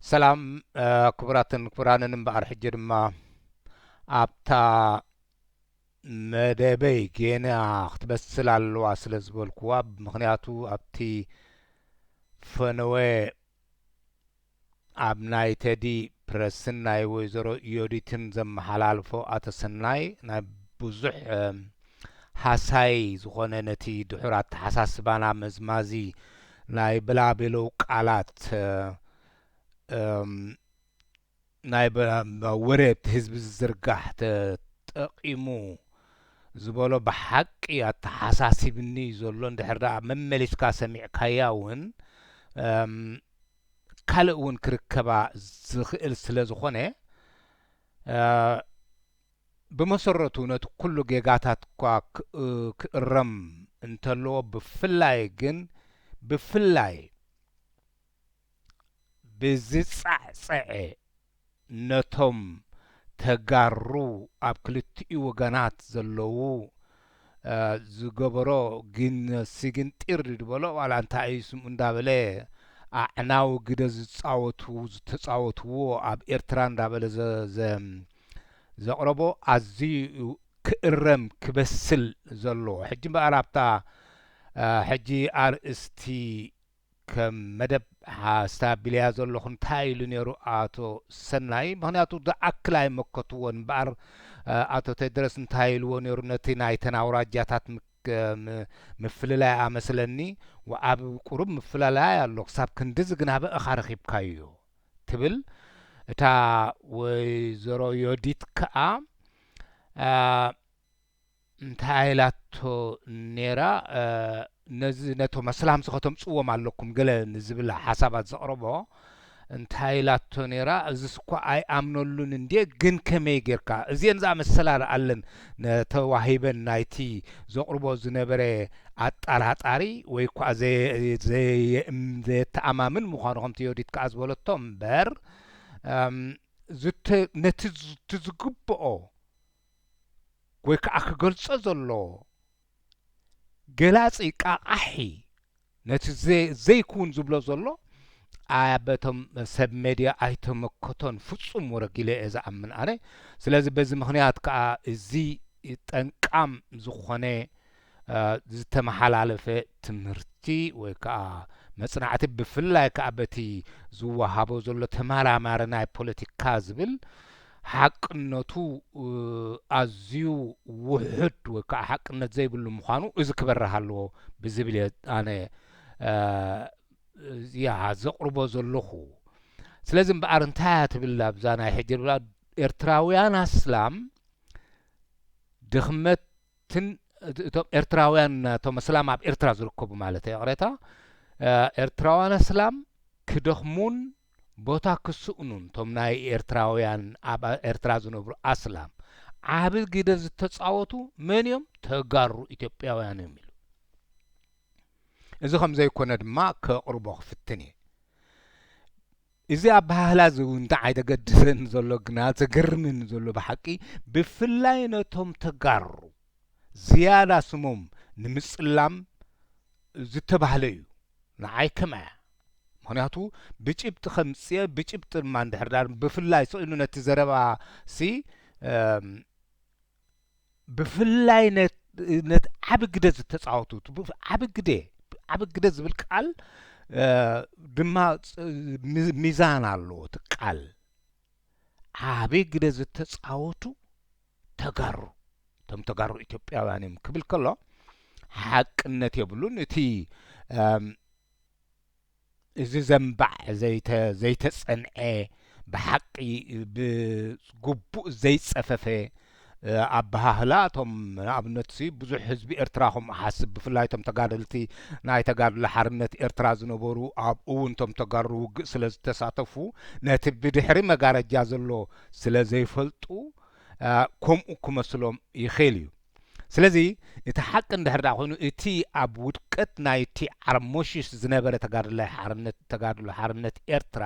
ሰላም ክቡራትን ክቡራንን፣ እምበኣር ሕጂ ድማ ኣብታ መደበይ ጌና ክትበስል ኣለዋ ስለ ዝበልኩዋ፣ ምኽንያቱ ኣብቲ ፈነወ ኣብ ናይ ቴዲ ፕረስን ናይ ወይዘሮ ዮዲትን ዘመሓላልፎ ኣቶ ሰናይ ናይ ብዙሕ ሃሳይ ዝኾነ ነቲ ድሑር ኣተሓሳስባና መዝማዚ ናይ ብላቤለው ቃላት ናይ ወረ ኣብቲ ህዝቢ ዝዝርጋሕ ተጠቒሙ ዝበሎ ብሓቂ ኣተሓሳሲብኒ ዘሎ እንድሕር ደኣ መመሊስካ ሰሚዕካያ እውን ካልእ እውን ክርከባ ዝኽእል ስለ ዝኾነ ብመሰረቱ ነቲ ኩሉ ጌጋታት እኳ ክእረም እንተለዎ ብፍላይ ግን ብፍላይ ብዝጻዕጸዐ ነቶም ተጋሩ ኣብ ክልቲኡ ወገናት ዘለዉ ዝገበሮ ግን ስግንጢር ዝበሎ ዋላ እንታይ እዩ ስምኡ እንዳበለ ኣዕናዊ ግደ ዝጻወቱ ዝተጻወትዎ ኣብ ኤርትራ እንዳበለ ዘቕረቦ ኣዝዩ ክእረም ክበስል ዘለዎ። ሕጂ እምበኣር ኣብታ ሕጂ ኣርእስቲ ከም መደብ ኣስተባቢለያ ዘለኹ እንታይ ኢሉ ነይሩ ኣቶ ሰናይ? ምኽንያቱ ዝኣክል ኣይመከትዎን እምበኣር ኣቶ ቴድረስ እንታይ ኢልዎ ነይሩ ነቲ ናይተን ኣውራጃታት ምፍልላይ ኣመስለኒ። ኣብ ቁሩብ ምፍልላይ ኣሎ፣ ክሳብ ክንድዚ ግን ኣበእኻ ረኺብካዮ ትብል። እታ ወይዘሮ ዮዲት ከኣ እንታይ ኢላቶ ነይራ? ነዚ ነቶም ኣስላምሲ ከተምጽዎም ኣለኩም ገለ ንዝብል ሓሳባት ዘቕረቦ እንታይ ኢላቶ ነይራ? እዚስ እኳ ኣይኣምነሉን እንድየ፣ ግን ከመይ ጌርካ? እዚአን ዝኣመሰላ ኣለዋን ተዋሂበን ናይቲ ዘቕርቦ ዝነበረ ኣጠራጣሪ ወይ ከዓ ዘየተኣማምን ምዃኑ ከምቲ ዮዲት ከዓ ዝበለቶ እምበር ነቲ ዝግብኦ ወይ ከዓ ክገልጾ ዘለዎ ገላጺ ቃቓሒ ነቲ ዘይክውን ዝብሎ ዘሎ ኣበቶም ሰብ ሜድያ ኣይተመከቶን ፍጹም ወረግ ኢለ እየ ዝኣምን ኣነ። ስለዚ በዚ ምኽንያት ከዓ እዚ ጠንቃም ዝኾነ ዝተመሓላለፈ ትምህርቲ ወይ ከዓ መጽናዕቲ ብፍላይ ከዓ በቲ ዝወሃቦ ዘሎ ተመራማሪ ናይ ፖለቲካ ዝብል ሓቅነቱ ኣዝዩ ውሑድ ወይ ከዓ ሓቅነት ዘይብሉ ምዃኑ እዚ ክበርህ ኣለዎ ብዝብል እየ ኣነ እዚኣ ዘቕርቦ ዘለኹ። ስለዚ እምበኣር እንታይ እያ ትብል ኣብዛ ናይ ሕጂ ብላ ኤርትራውያን ኣስላም ድኽመትን እቶም ኤርትራውያን እቶም ኣስላም ኣብ ኤርትራ ዝርከቡ ማለት እየ ቅሬታ ኤርትራውያን ኣስላም ክደኽሙን ቦታ ክስእኑን እቶም ናይ ኤርትራውያን ኣብ ኤርትራ ዝነብሩ ኣስላም ዓቢ ግደ ዝተጻወቱ መን እዮም? ተጋሩ ኢትዮጵያውያን እዮም ኢሉ። እዚ ከም ዘይኮነ ድማ ከቕርቦ ክፍትን እየ። እዚ ኣበሃህላ እዚ እውን ንዓይ ዘገድሰኒ ዘሎ ግና ዘገርመኒ ዘሎ ብሓቂ ብፍላይ ነቶም ተጋሩ ዝያዳ ስሞም ንምጽላም ዝተባህለ እዩ። ንዓይ ከምኣ እያ። ምኽንያቱ ብጭብጢ ከምጽእ ብጭብጢ ድማ እንድሕር ዳር ብፍላይ ስእሉ ነቲ ዘረባ ሲ ብፍላይ ነቲ ዓቢ ግደ ዝተጻወቱ ዓቢ ግደ ዓቢ ግደ ዝብል ቃል ድማ ሚዛን ኣለዎ እቲ ቃል ዓቢ ግደ ዝተጻወቱ ተጋሩ እቶም ተጋሩ ኢትዮጵያውያን እዮም ክብል ከሎ ሓቅነት የብሉን። እቲ እዚ ዘንባዕ ዘይተጸንዐ ብሓቂ ብግቡእ ዘይጸፈፈ ኣበሃህላ እቶም ንኣብነት ሲ ብዙሕ ህዝቢ ኤርትራ ከምኡ ሓስብ ብፍላይ እቶም ተጋደልቲ ናይ ተጋድሎ ሓርነት ኤርትራ ዝነበሩ ኣብኡ እውን እቶም ተጋሩ ውግእ ስለ ዝተሳተፉ ነቲ ብድሕሪ መጋረጃ ዘሎ ስለ ዘይፈልጡ ከምኡ ክመስሎም ይኽእል እዩ። ስለዚ እቲ ሓቂ እንድሕር ደኣ ኮይኑ እቲ ኣብ ውድቀት ናይቲ ዓርሞሽሽ ዝነበረ ተጋድላይ ሓርነት ተጋድሎ ሓርነት ኤርትራ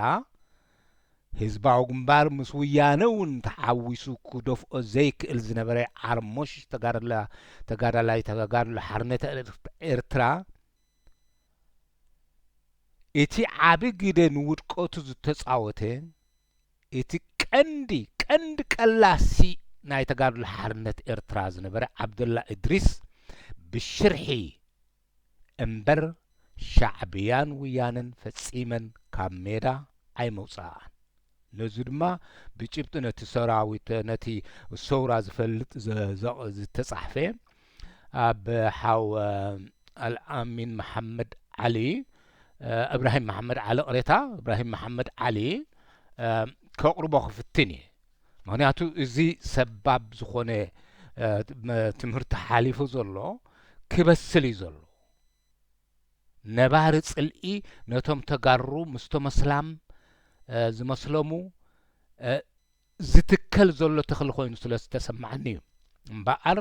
ህዝባዊ ግንባር ምስ ውያነ እውን ተሓዊሱ ክደፍኦ ዘይክእል ዝነበረ ዓርሞሽሽ ተጋድላ ተጋዳላይ ተጋድሎ ሓርነት ኤርትራ እቲ ዓቢ ግደ ንውድቀቱ ዝተጻወተ፣ እቲ ቀንዲ፣ ቀንዲ ቀላሲ ናይ ተጋድሎ ሓርነት ኤርትራ ዝነበረ ዓብደላ እድሪስ ብሽርሒ እምበር ሻዕብያን ወያነን ፈጺመን ካብ ሜዳ ኣይመውጽኣኣን። ነዚ ድማ ብጭብጢ ነቲ ሰራዊት፣ ነቲ ሰውራ ዝፈልጥ ዘ-፣ ዘ-፣ ዝተጻሕፈ ኣብ ሓው፣ እ፣ ኣልኣሚን መሓመድ ዓሊ፣ እ፣ እብራሂም መሓመድ ዓሊ፣ ቅሬታ፣ እብራሂም መሓመድ ዓሊ፣ እ፣ ከቕርቦ ክፍትን እየ። ምኽንያቱ እዚ ሰባብ ዝኾነ፣ እ፣ መ-፣ ትምህርቲ ሓሊፉ ዘሎ ክበስል እዩ ዘሎ። ነባሪ ጽልኢ ነቶም ተጋሩ ምስቶም ኣስላም፣ እ፣ ዝመስለሙ፣ እ፣ ዝትከል ዘሎ ተኽሊ ኮይኑ ስለ ዝተሰማዓኒ እዩ። እምበኣር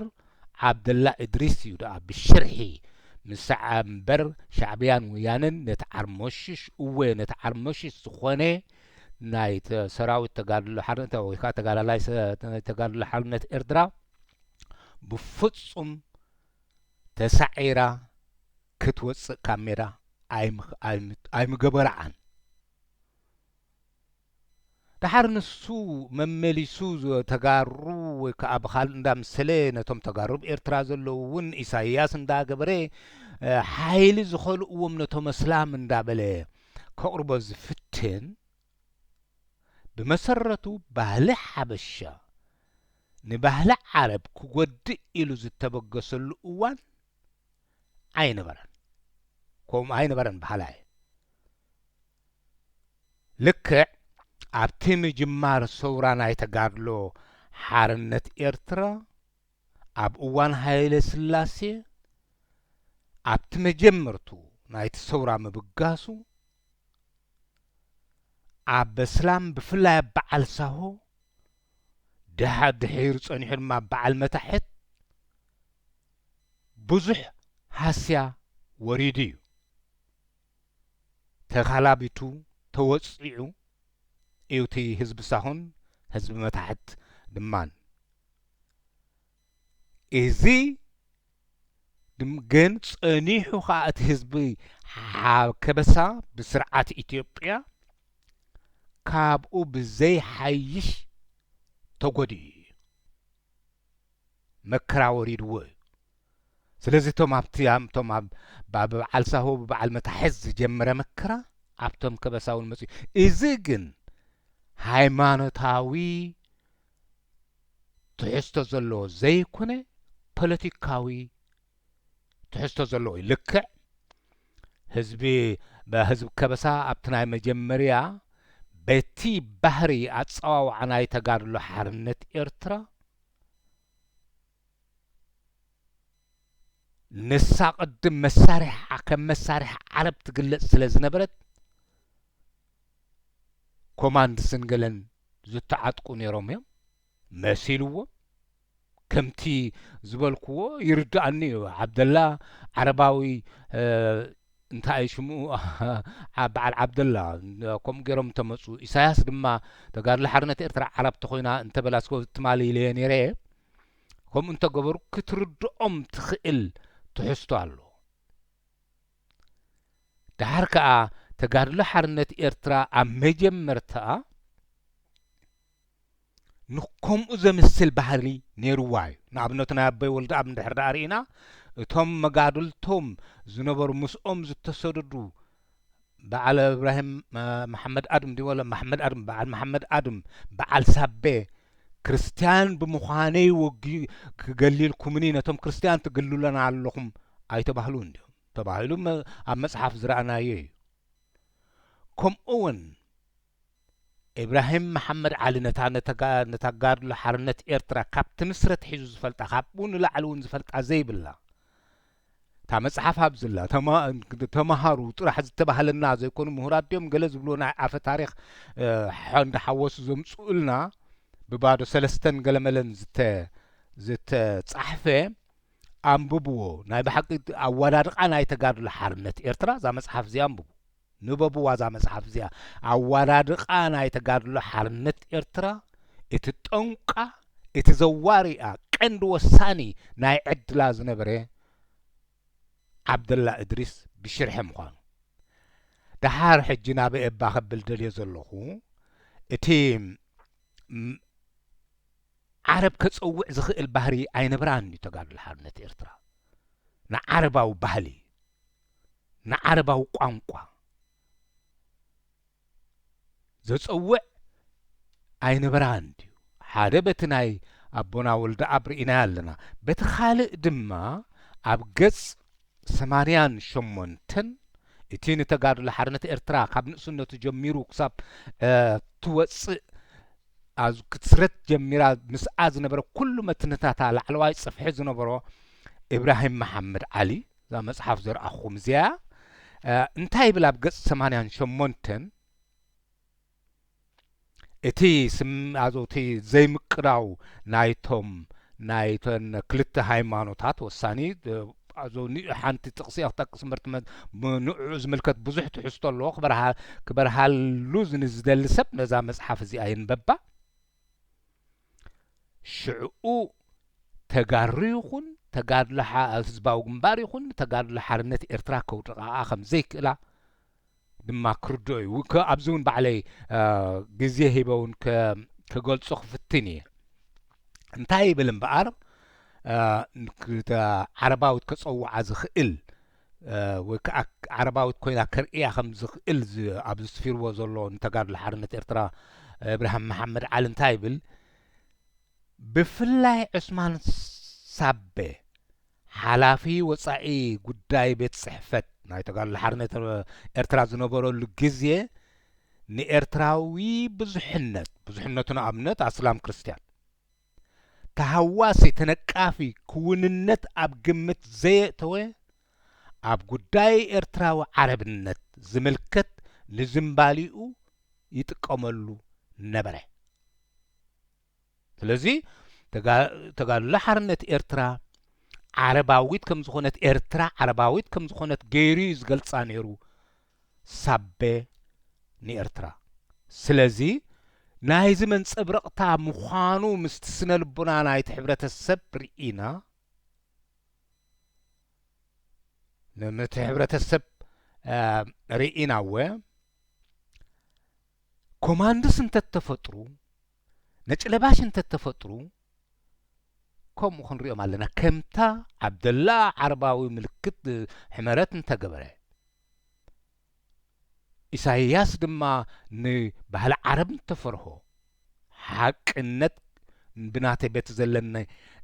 ዓብደላ እድሪስ እዩ ደኣ ብሽርሒ ምስ ዓ-፣ እምበር ሻዕብያን ወያነን ነቲ ዓርሞሽሽ፣ እወ፣ ነቲ ዓርሞሽሽ ዝኾነ ናይ ተ-፣ ሰራዊት ተጋድሎ ሓርነት ወይ ከዓ ተጋዳላይ ሰ-፣ ናይ ተጋድሎ ሓርነት ኤርትራ ብፍጹም ተሳዒራ ክትወጽእ ካብ ሜዳ ኣይምኽ-፣ ኣይም-፣ ኣይምገበርዓን። ደሓር ንሱ መመሊሱ ዝ-፣ ተጋሩ ወይ ከዓ ብኻልእ እንዳምሰለ ነቶም ተጋሩ ኣብ ኤርትራ ዘለዉ እውን ኢሳይያስ እንዳገበረ፣ እ፣ ሓይሊ ዝኸልእዎም ነቶም ኣስላም እንዳበለ ከቕርቦ ዝፍትን፣ ብመሰረቱ ባህሊ ሓበሻ ንባህሊ ዓረብ ክጎድእ ኢሉ ዝተበገሰሉ እዋን ኣይነበረን። ከምኡ ኣይነበረን በሃላይ። ልክዕ ኣብቲ ምጅማር ሰውራ ናይ ተጋድሎ ሓርነት ኤርትራ፣ ኣብ እዋን ሃይለ ስላሴ፣ ኣብቲ መጀመርቱ ናይቲ ሰውራ ምብጋሱ፣ ኣብ ኣስላም ብፍላይ ኣብ በዓል ሳሆ፣ ድሓ-፣ ድሒሩ ጸኒሑ ድማ ኣብ በዓል መታሕት ብዙሕ ሃስያ ወሪዱ እዩ። ተኻላቢቱ፣ ተወጺዑ እዩ እቲ ህዝቢ ሳሆን ህዝቢ መታሕት ድማን። እዚ ድም-፣ ግን ጸኒሑ ኸኣ እቲ ህዝቢ ሓ-፣ ከበሳ ብስርዓት ኢትዮጵያ ካብኡ ብዘይሓይሽ ተጎዲኡ እዩ። መከራ ወሪድዎ እዩ። ስለዚ እቶም ኣብቲ፣ እቶም ኣብ፣ ብ-፣ ብበዓል ሳሆ፣ ብበዓል መታሕዝ ዝጀመረ መከራ ኣብቶም ከበሳ እውን መጺኡ። እዚ ግን ሃይማኖታዊ ትሕዝቶ ዘለዎ ዘይኮነ፣ ፖለቲካዊ ትሕዝቶ ዘለዎ እዩ። ልክዕ ህዝቢ፣ ህዝቢ ከበሳ ኣብቲ ናይ መጀመርያ በቲ ባህሪ ኣጸዋውዓ ናይ ተጋድሎ ሓርነት ኤርትራ፣ ንሳ ቅድም መሳርሒ፣ ከም መሳርሒ ዓረብ ትግለጽ ስለ ዝነበረት፣ ኮማንድስን ገለን ዝተዓጥቁ ነይሮም እዮም መሲልዎም። ከምቲ ዝበልክዎ ይርድኣኒ እዩ። ዓብደላ ዓረባዊ፣ እ፣ እንታይ ሽሙ፣ ዓ-፣ በዓል ዓብደላ፣ ከምኡ ገይሮም እንተመጹ፣ ኢሳያስ ድማ ተጋድሎ ሓርነት ኤርትራ ዓረብ ተኾይና እንተበላስኮ ትማሊ ኢለዮ ነይረ። ከምኡ እንተገበሩ ክትርድኦም ትኽእል ትሕዝቶ ኣሎ። ደሓር ከኣ ተጋድሎ ሓርነት ኤርትራ ኣብ መጀመርታኣ ንከምኡ ዘምስል ባህሊ ነይርዋ እዩ። ንኣብነት ናይ ኣቦይ ወልደኣብ እንድሕር ደኣ ርኢና፣ እቶም መጋድልቶም ዝነበሩ ምስኦም ዝተሰደዱ በዓል እብራሂም፣ እ፣ መሓመድ ኣድም ድዩ ወላ መሓመድ ኣድም፣ በዓል መሓመድ ኣድም፣ በዓል ሳቤ፣ ክርስትያን ብምዃነይ ወጊ-፣ ክገሊልኩምኒ ነቶም ክርስትያን ትግልሉና ኣለኹም ኣይተባህሉን ድዮም? ተባሂሉ መ-፣ ኣብ መጽሓፍ ዝረኣናዮ እዩ። ከምኡ እውን ኢብራሂም መሓመድ ዓሊ ነታ ነተጋ-፣ ነታ ጋድሎ ሓርነት ኤርትራ ካብ ትምስረት ሒዙ ዝፈልጣ፣ ካብኡ ንላዕሊ እውን ዝፈልጣ ዘይብላ፣ እታ መጽሓፍ ኣብዝላ፣ ተማ-፣ ተማሃሩ ጥራሕ ዝተባህለና ዘይኮኑ ምሁራት ድዮም ገለ ዝብልዎ ናይ ኣፈ ታሪኽ፣ እ፣ ሓ-፣ እንዳሓወሱ ዘምጽኡልና ብባዶ ሰለስተን ገለመለን ዝተ-፣ ዝተጻሕፈ ኣንብብዎ። ናይ ብሓቂ ኣወዳድቓ ናይ ተጋድሎ ሓርነት ኤርትራ እዛ መጽሓፍ እዚኣ ኣንብቡ። ንበብዋ እዛ መጽሓፍ እዚኣ። ኣወዳድቓ ናይ ተጋድሎ ሓርነት ኤርትራ እቲ ጠንቋ፣ እቲ ዘዋሪኣ፣ ቀንዲ ወሳኒ ናይ ዕድላ ዝነበረ ዓብደላ እድሪስ ብሽርሒ ምዃኑ። ደሓር ሕጂ ናበይ እባ ከብል ደልየ ዘለኹ፣ እቲ ም-፣ ዓረብ ከጸውዕ ዝኽእል ባህሪ ኣይነበራን እዩ ተጋድሎ ሓርነት ኤርትራ። ንዓረባዊ ባህሊ፣ ንዓረባዊ ቋንቋ ዘጸውዕ ኣይነበራን ድዩ? ሓደ በቲ ናይ ኣቦና ወልደኣብ ርኢናዮ ኣለና። በቲ ካልእ ድማ ኣብ ገጽ ሰማንያን ሸሞንተን እቲ ንተጋድሎ ሓርነት ኤርትራ ካብ ንእስነቱ ጀሚሩ ክሳብ፣ እ፣ ትወጽእ ኣዝ-፣ ክትስረት ጀሚራ ምስኣ ዝነበረ ኩሉ መትንታታ ላዕለዋይ ጽፍሒ ዝነበሮ ኢብራሂም መሓመድ ዓሊ፣ እዛ መጽሓፍ ዘርኣኹም እዚኣ፣ እ፣ እንታይ ይብል ኣብ ገጽ ሰማንያን ሸሞንተን? እቲ ስም-፣ ኣዞ እቲ ዘይምቅዳው ናይቶም፣ ናይተን ክልተ ሃይማኖታት ወሳኒ፣ እ፣ ኣዞ ኒ-፣ ሓንቲ ጥቕሲ እያ ክጠቅስ እምበር ትመ-፣ ም-፣ ንዕኡ ዝምልከት ብዙሕ ትሕዝቶ ኣለዎ። ክበርሃ-፣ ክበርሃሉ ዝን-፣ ዝደሊ ሰብ ነዛ መጽሓፍ እዚኣ ይንበባ። ሽዕኡ ተጋሩ ይኹን፣ ተጋድሎ ሓ-፣ ህዝባዊ ግንባር ይኹን፣ ተጋድሎ ሓርነት ኤርትራ ከውድቓኣ ከም ዘይክእላ ድማ ክርድኦ እዩ። ከ-፣ ኣብዚ እውን ባዕለይ፣ እ፣ ግዜ ሂበ እውን ከ-፣ ክገልጾ ክፍትን እየ። እንታይ ይብል እምበኣር፣ እ፣ ንክ-፣ ተ-፣ ዓረባዊት ከጸውዓ ዝኽእል፣ እ፣ ወይ ከኣ ዓረባዊት ኮይና ከርእያ ከም ዝኽእል ዝ-፣ ኣብ ዝስፊርዎ ዘሎ ንተጋድሎ ሓርነት ኤርትራ እብርሃም መሓመድ ዓሊ እንታይ ይብል? ብፍላይ ዑስማን ሳቤ፣ ሓላፊ ወጻኢ ጉዳይ ቤት ጽሕፈት ናይ ተጋድሎ ሓርነት ኤርትራ ዝነበረሉ ግዜ፣ ንኤርትራዊ ብዙሕነት፣ ብዙሕነቱ ንኣብነት ኣስላም ክርስትያን፣ ተሃዋሲ፣ ተነቃፊ ክውንነት ኣብ ግምት ዘየእተወ፣ ኣብ ጉዳይ ኤርትራዊ ዓረብነት ዝምልከት ንዝምባሊኡ ይጥቀመሉ ነበረ። ስለዚ ተጋ-፣ ተጋድሎ ሓርነት ኤርትራ ዓረባዊት ከም ዝኾነት፣ ኤርትራ ዓረባዊት ከም ዝኾነት ገይሩ እዩ ዝገልጻ ነይሩ ሳቤ ንኤርትራ። ስለዚ ናይዚ መንጸብረቕታ ምዃኑ ምስቲ ስነ ልቦና ናይቲ ሕብረተሰብ ርኢና፣ ንምቲ ሕብረተሰብ፣ እ፣ ርኢናወ፣ ኮማንድስ እንተተፈጥሩ፣ ነጭ ለባሽ እንተተፈጥሩ፣ ከምኡ ክንሪኦም ኣለና። ከምታ ዓብደላ ዓረባዊ ምልክት ሕመረት እንተገበረ፣ ኢሳይያስ ድማ ንባህሊ ዓረብ እንተፈርሆ፣ ሓቅነት ብናተይ በቲ ዘለኒ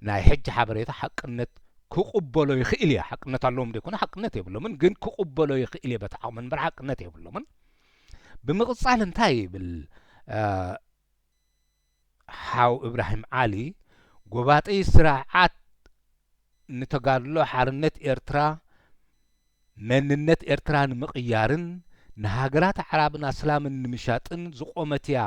ናይ ሕጂ ሓበሬታ ሓቅነት ክቕበሎ ይኽእል እየ። ሓቅነት ኣለዎም ዘይኮነ ሓቅነት የብሎምን፣ ግን ክቕበሎ ይኽእል እየ በቲ ዓቕሚ እምበር ሓቅነት የብሎምን። ብምቕጻል እንታይ ይብል፣ እ፣ ሓው እብራሂም ዓሊ? ጎባጢ ስርዓት ንተጋድሎ ሓርነት ኤርትራ መንነት ኤርትራ ንምቕያርን ንሃገራት ኣዕራብን ኣስላምን ንምሻጥን ዝቖመት እያ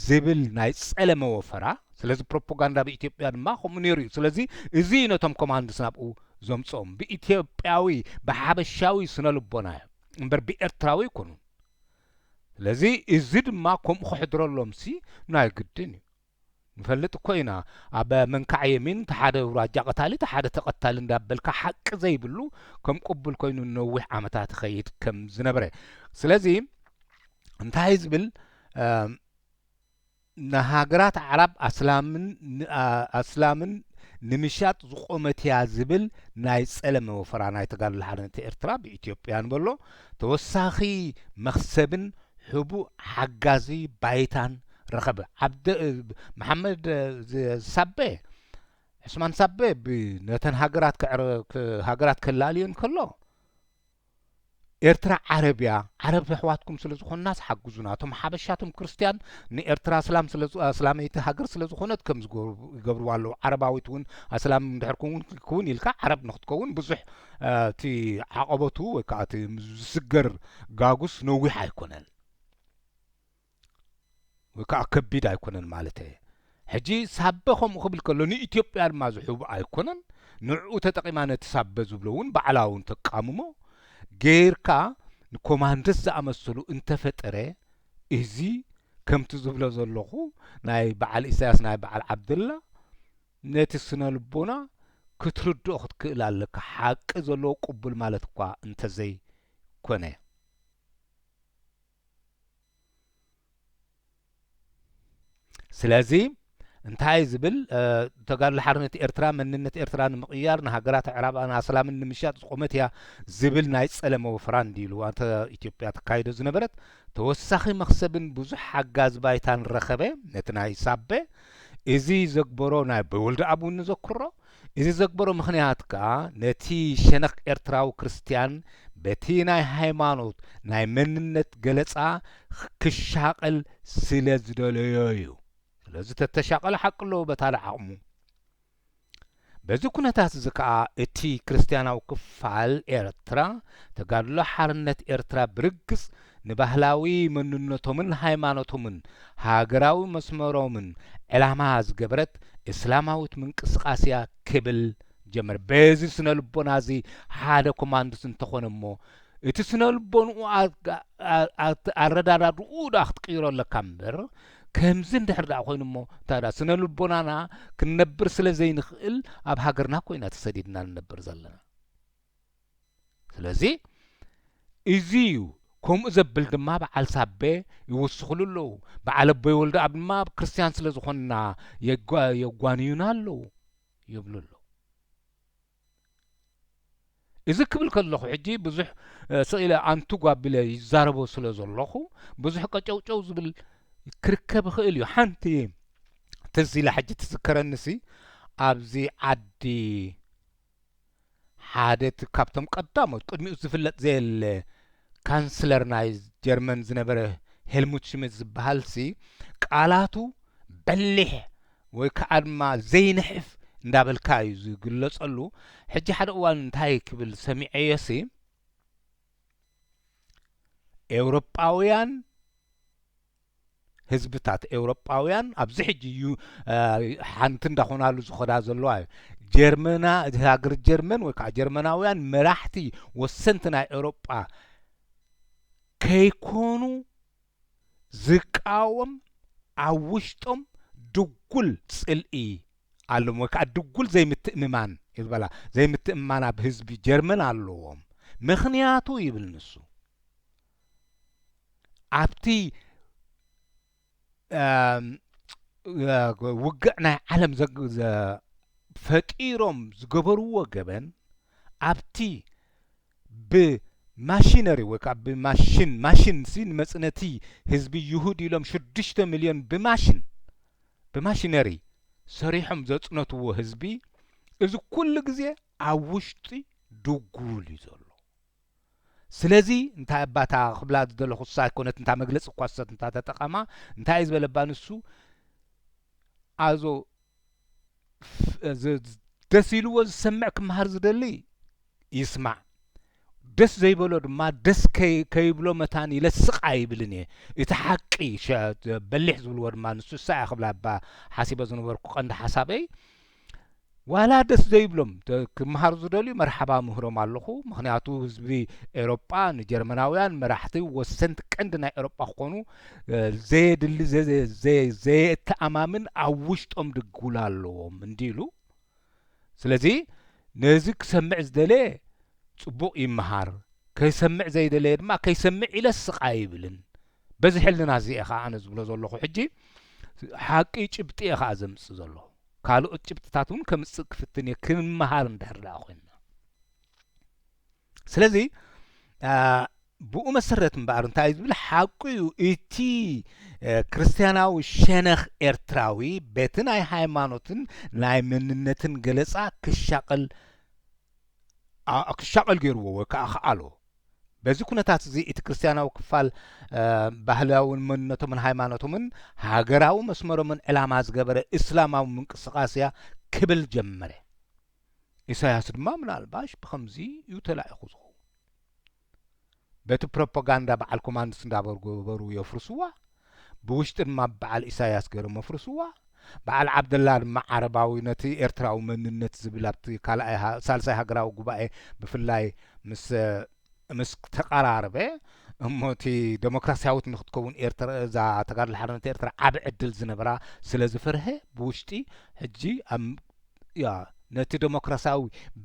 ዝብል ናይ ጸለመ ወፈራ። ስለዚ ፕሮፓጋንዳ ብኢትዮጵያ ድማ ከምኡ ነይሩ እዩ። ስለዚ እዚ እዩ ነቶም ኮማንድስ ናብኡ ዘምጽኦም። ብኢትዮጵያዊ፣ ብሓበሻዊ ስነ ልቦና እዩ እምበር ብኤርትራዊ ኣይኮኑን። ስለዚ እዚ ድማ ከምኡ ክሕድረሎምሲ ናይ ግድን እዩ። ንፈልጥ እኮ ኢና። ኣብ መንካዕ የሚን እቲ ሓደ ውራጃ ቀታሊ፣ እቲ ሓደ ተቐታሊ እንዳበልካ ሓቂ ዘይብሉ ከም ቅቡል ኮይኑ ነዊሕ ዓመታት ይኸይድ ከም ዝነበረ። ስለዚ እንታይ ዝብል፣ እ፣ ንሃገራት ኣዕራብ ኣስላምን ን-፣ ኣ-፣ ኣስላምን ንምሻጥ ዝቖመት እያ ዝብል ናይ ጸለመ ወፈራ ናይ ተጋድሎ ሓርነት ኤርትራ ብኢትዮጵያ ንበሎ ተወሳኺ መኽሰብን ሕቡእ ሓጋዚ ባይታን ረኸበ። ዓብደ-፣ መሓመድ፣ እ፣ ዝ-፣ ሳቤ፣ ዑስማን ሳቤ ብ-፣ ነተን ሃገራት ክዕረ-፣ ክ-፣ ሃገራት ከላልየን ከሎ፣ ኤርትራ ዓረብ እያ፣ ዓረብ ኣሕዋትኩም ስለ ዝኾንናስ ሓግዙና። እቶም ሓበሻ፣ እቶም ክርስትያን ንኤርትራ ኣስላም ስለ ዝ-፣ ኣስላመይቲ ሃገር ስለ ዝኾነት ከም ዝገብሩ-፣ ይገብርዋ ኣለዉ። ዓረባዊት እውን ኣስላም እንድሕር ክውን፣ ክውን ኢልካ ዓረብ ንክትከውን ብዙሕ፣ እ፣ እቲ ዓቐበቱ ወይ ከዓ እቲ ዝስገር ጋጉስ ነዊሕ ኣይኮነን። ወይ ከዓ ከቢድ ኣይኮነን ማለት እየ። ሕጂ ሳበ ከምኡ ክብል ከሎ ንኢትዮጵያ ድማ ዝሕቡ ኣይኮነን። ንዕኡ ተጠቒማ ነቲ ሳበ ዝብሎ እውን ባዕላ እውን ተቃምሞ ጌርካ ንኮማንደስ ዝኣመሰሉ እንተፈጠረ፣ እዚ ከምቲ ዝብሎ ዘለኹ ናይ በዓል ኢሳያስ ናይ በዓል ዓብደላ ነቲ ስነ ልቦና ክትርድኦ ክትክእል ኣለካ። ሓቂ ዘለዎ ቅቡል ማለት እኳ እንተዘይኮነ። ስለዚ እንታይ ዝብል ተጋድሎ ሓርነት ኤርትራ መንነት ኤርትራ ንምቕያር ንሃገራት ኣዕራብ ኣስላምን ንምሻጥ ዝቆመት እያ ዝብል ናይ ጸለመ ወፍራ እንዲ ኢሉ ኣንተ ኢትዮጵያ ትካይዶ ዝነበረት ተወሳኺ መኽሰብን ብዙሕ ሓጋዝ ባይታን ረኸበ። ነቲ ናይ ሳበ እዚ ዘግበሮ ናይ በወልደ ኣብ እውን ንዘክሮ። እዚ ዘግበሮ ምኽንያት ከኣ ነቲ ሸነኽ ኤርትራዊ ክርስትያን በቲ ናይ ሃይማኖት ናይ መንነት ገለጻ ክሻቐል ስለ ዝደለዮ እዩ። ስለዚ ተተሻቐለ ሓቂ ኣለዎ በታ ዓቕሙ። በዚ ኩነታት እዚ ከኣ እቲ ክርስትያናዊ ክፋል ኤርትራ ተጋድሎ ሓርነት ኤርትራ ብርግጽ ንባህላዊ መንነቶምን ሃይማኖቶምን ሃገራዊ መስመሮምን ዕላማ ዝገበረት እስላማዊት ምንቅስቃስ እያ ክብል ጀመር። በዚ ስነ ልቦና እዚ ሓደ ኮማንድስ እንተኾነ እሞ እቲ ስነ ልቦንኡ ኣረዳዳድኡ ደኣ ክትቅይሮ ኣለካ እምበር ከምዚ እንድሕር ደኣ ኮይኑ እሞ እንታይ ደኣ ስነ ልቦናና ክንነብር ስለ ዘይንኽእል ኣብ ሃገርና ኮይና ተሰዲድና ንነብር ዘለና። ስለዚ እዚ እዩ። ከምኡ ዘብል ድማ በዓል ሳቤ ይውስኽሉ ኣለዉ። በዓል ኣቦይ ወልደኣብ ድማ ኣብ ክርስትያን ስለ ዝኾንና የጓንዩና ኣለዉ ይብሉ ኣለዉ። እዚ ክብል ከለኹ ሕጂ ብዙሕ ስቕ ኢለ ኣንቱግ ኣቢለ ይዛረቦ ስለ ዘለኹ ብዙሕ ቀጨውጨው ዝብል ክርከብ ይኽእል እዩ። ሓንቲ ትዝ ኢላ ሕጂ ትዝከረኒሲ ኣብዚ ዓዲ ሓደ እቲ ካብቶም ቀዳሞት ቅድሚኡ ዝፍለጥ ዘየለ ካንስለር ናይ ጀርመን ዝነበረ ሄልሙት ሽሚት ዝበሃል ሲ ቃላቱ በሊሕ ወይ ከዓ ድማ ዘይንሕፍ እንዳበልካ እዩ ዝግለጸሉ። ሕጂ ሓደ እዋን እንታይ ክብል ሰሚዐዮ ሲ ኤውሮጳውያን ህዝብታት ኤውሮጳውያን ኣብዚ ሕጂ እዩ ሓንቲ እንዳኾናሉ ዝኸዳ ዘለዋ እዩ። ጀርመና ሃገር ጀርመን ወይ ከዓ ጀርመናውያን መራሕቲ ወሰንቲ ናይ ኤውሮጳ ከይኮኑ ዝቃወም ኣብ ውሽጦም ድጉል ጽልኢ ኣለዎም ወይ ከዓ ድጉል ዘይምትእምማን ይበላ ዘይምትእምማን ኣብ ህዝቢ ጀርመን ኣለዎም። ምኽንያቱ ይብል ንሱ ኣብቲ ውግዕ ናይ ዓለም ፈጢሮም ዝገበርዎ ገበን ኣብቲ ብማሽነሪ ወይ ከዓ ብማሽን ማሽን ሲ ንመፅነቲ ህዝቢ ይሁድ ኢሎም ሽዱሽተ ሚልዮን ብማሽን ብማሽነሪ ሰሪሖም ዘፅነትዎ ህዝቢ እዚ ኩሉ ግዜ ኣብ ውሽጢ ድጉል እዩ ዘሎ። ስለዚ እንታይ ኣባታ ክብላ ዝደለኹ እሳ ኣይኮነት እንታ መግለፂ እኳ ሰት እንታ ተጠቐማ እንታይ እዩ ዝበለባ ንሱ ኣዞ ደስ ኢልዎ ዝሰምዕ ክመሃር ዝደሊ ይስማዕ፣ ደስ ዘይበሎ ድማ ደስ ከይብሎ መታን ኢለ ስቕ ኣይብልን እየ። እቲ ሓቂ በሊሕ ዝብልዎ ድማ ንሱ እሳ እያ ክብላ እባ ሓሲበ ዝነበርኩ ቀንዲ ሓሳበይ። ዋላ ደስ ዘይብሎም ክመሃሩ ዝደልዩ መርሓባ ምህሮም ኣለኹ። ምኽንያቱ ህዝቢ ኤሮጳ ንጀርመናውያን መራሕቲ ወሰንቲ ቀንዲ ናይ ኤሮጳ ክኾኑ ዘየድሊ ዘየተኣማምን ኣብ ውሽጦም ድጉል ኣለዎም እንዲሉ። ስለዚ ነዚ ክሰምዕ ዝደለየ ጽቡቕ ይመሃር፣ ከይሰምዕ ዘይደለየ ድማ ከይሰምዕ ኢለ ስቕ ኣይብልን። በዚ ሕልና እዚ እየ ኸዓ ኣነ ዝብሎ ዘለኹ። ሕጂ ሓቂ ጭብጢ እየ ኸዓ ዘምጽእ ዘለኹ። ካልኦት ጭብጥታት እውን ከምጽእ ክፍትን እየ፣ ክንመሃር እንድሕር ደኣ ኮይንና። ስለዚ ብኡ መሰረት እምበኣር እንታይ እዩ ዝብል ሓቁ እዩ። እቲ ክርስትያናዊ ሸነኽ ኤርትራዊ በቲ ናይ ሃይማኖትን ናይ መንነትን ገለጻ ክሻቐል ክሻቐል ገይርዎ ወይ ከዓ ክኣሎ። በዚ ኩነታት እዚ እቲ ክርስትያናዊ ክፋል ባህላዊ መንነቶምን ሃይማኖቶምን ሃገራዊ መስመሮምን ዕላማ ዝገበረ እስላማዊ ምንቅስቃስ እያ ክብል ጀመረ። ኢሳያስ ድማ ምናልባሽ ብኸምዚ እዩ ተላኢኹ ዝኸውን። በቲ ፕሮፓጋንዳ በዓል ኮማንድስ እንዳበርገበሩ የፍርስዋ፣ ብውሽጢ ድማ በዓል ኢሳያስ ገይሮም ኣፍርስዋ። በዓል ዓብደላ ድማ ዓረባዊ ነቲ ኤርትራዊ መንነት ዝብል ኣብቲ ካልኣይ ሃ- ሳልሳይ ሃገራዊ ጉባኤ ብፍላይ ምስ ምስ ተቐራረበ እሞ እቲ ደሞክራሲያዊት ንክትከውን ኤርትራ እዛ ተጋድሎ ሓርነት ኤርትራ ዓቢ ዕድል ዝነበራ ስለ ዝፈርሀ ብውሽጢ ሕጂ ኣብ ያ ነቲ ደሞክራሲያዊ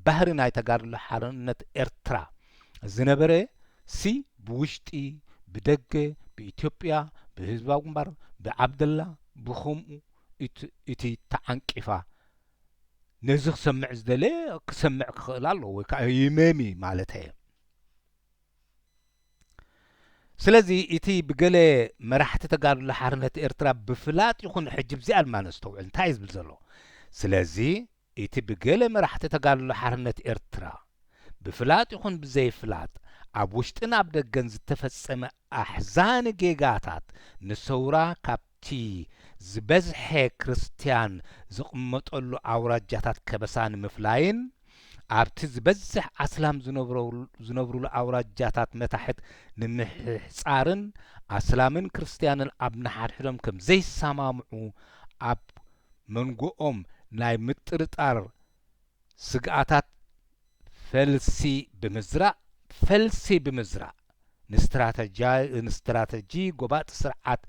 ባህሪ ናይ ተጋድሎ ሓርነት ኤርትራ ዝነበረ ሲ ብውሽጢ ብደገ ብኢትዮጵያ ብህዝባዊ ግንባር ብዓብደላ ብኸምኡ እቲ ተዓንቂፋ ነዚ ክሰምዕ ዝደለ ክሰምዕ ክኽእል ኣለዎ ወይ ከዓ ይመሚ ማለት እየ። ስለዚ እቲ ብገለ መራሕቲ ተጋድሎ ሓርነት ኤርትራ ብፍላጥ ይኹን ሕጂ ብዚኣ ድማ ነስተውዕል እንታይ እዩ ዝብል ዘሎ። ስለዚ እቲ ብገለ መራሕቲ ተጋድሎ ሓርነት ኤርትራ ብፍላጥ ይኹን ብዘይፍላጥ ኣብ ውሽጥን ኣብ ደገን ዝተፈጸመ ኣሕዛኒ ጌጋታት ንሰውራ ካብቲ ዝበዝሐ ክርስትያን ዝቕመጠሉ ኣውራጃታት ከበሳ ንምፍላይን ኣብቲ ዝበዝሕ ኣስላም ዝነብረው- ዝነብሩሉ ኣውራጃታት መታሕት ንምሕጻርን ኣስላምን ክርስትያንን ኣብ ንሓድሕዶም ከም ዘይሰማምዑ ኣብ መንጎኦም ናይ ምጥርጣር ስግኣታት ፈልሲ ብምዝራእ ፈልሲ ብምዝራእ ንስትራተጂ ጎባጢ ስርዓት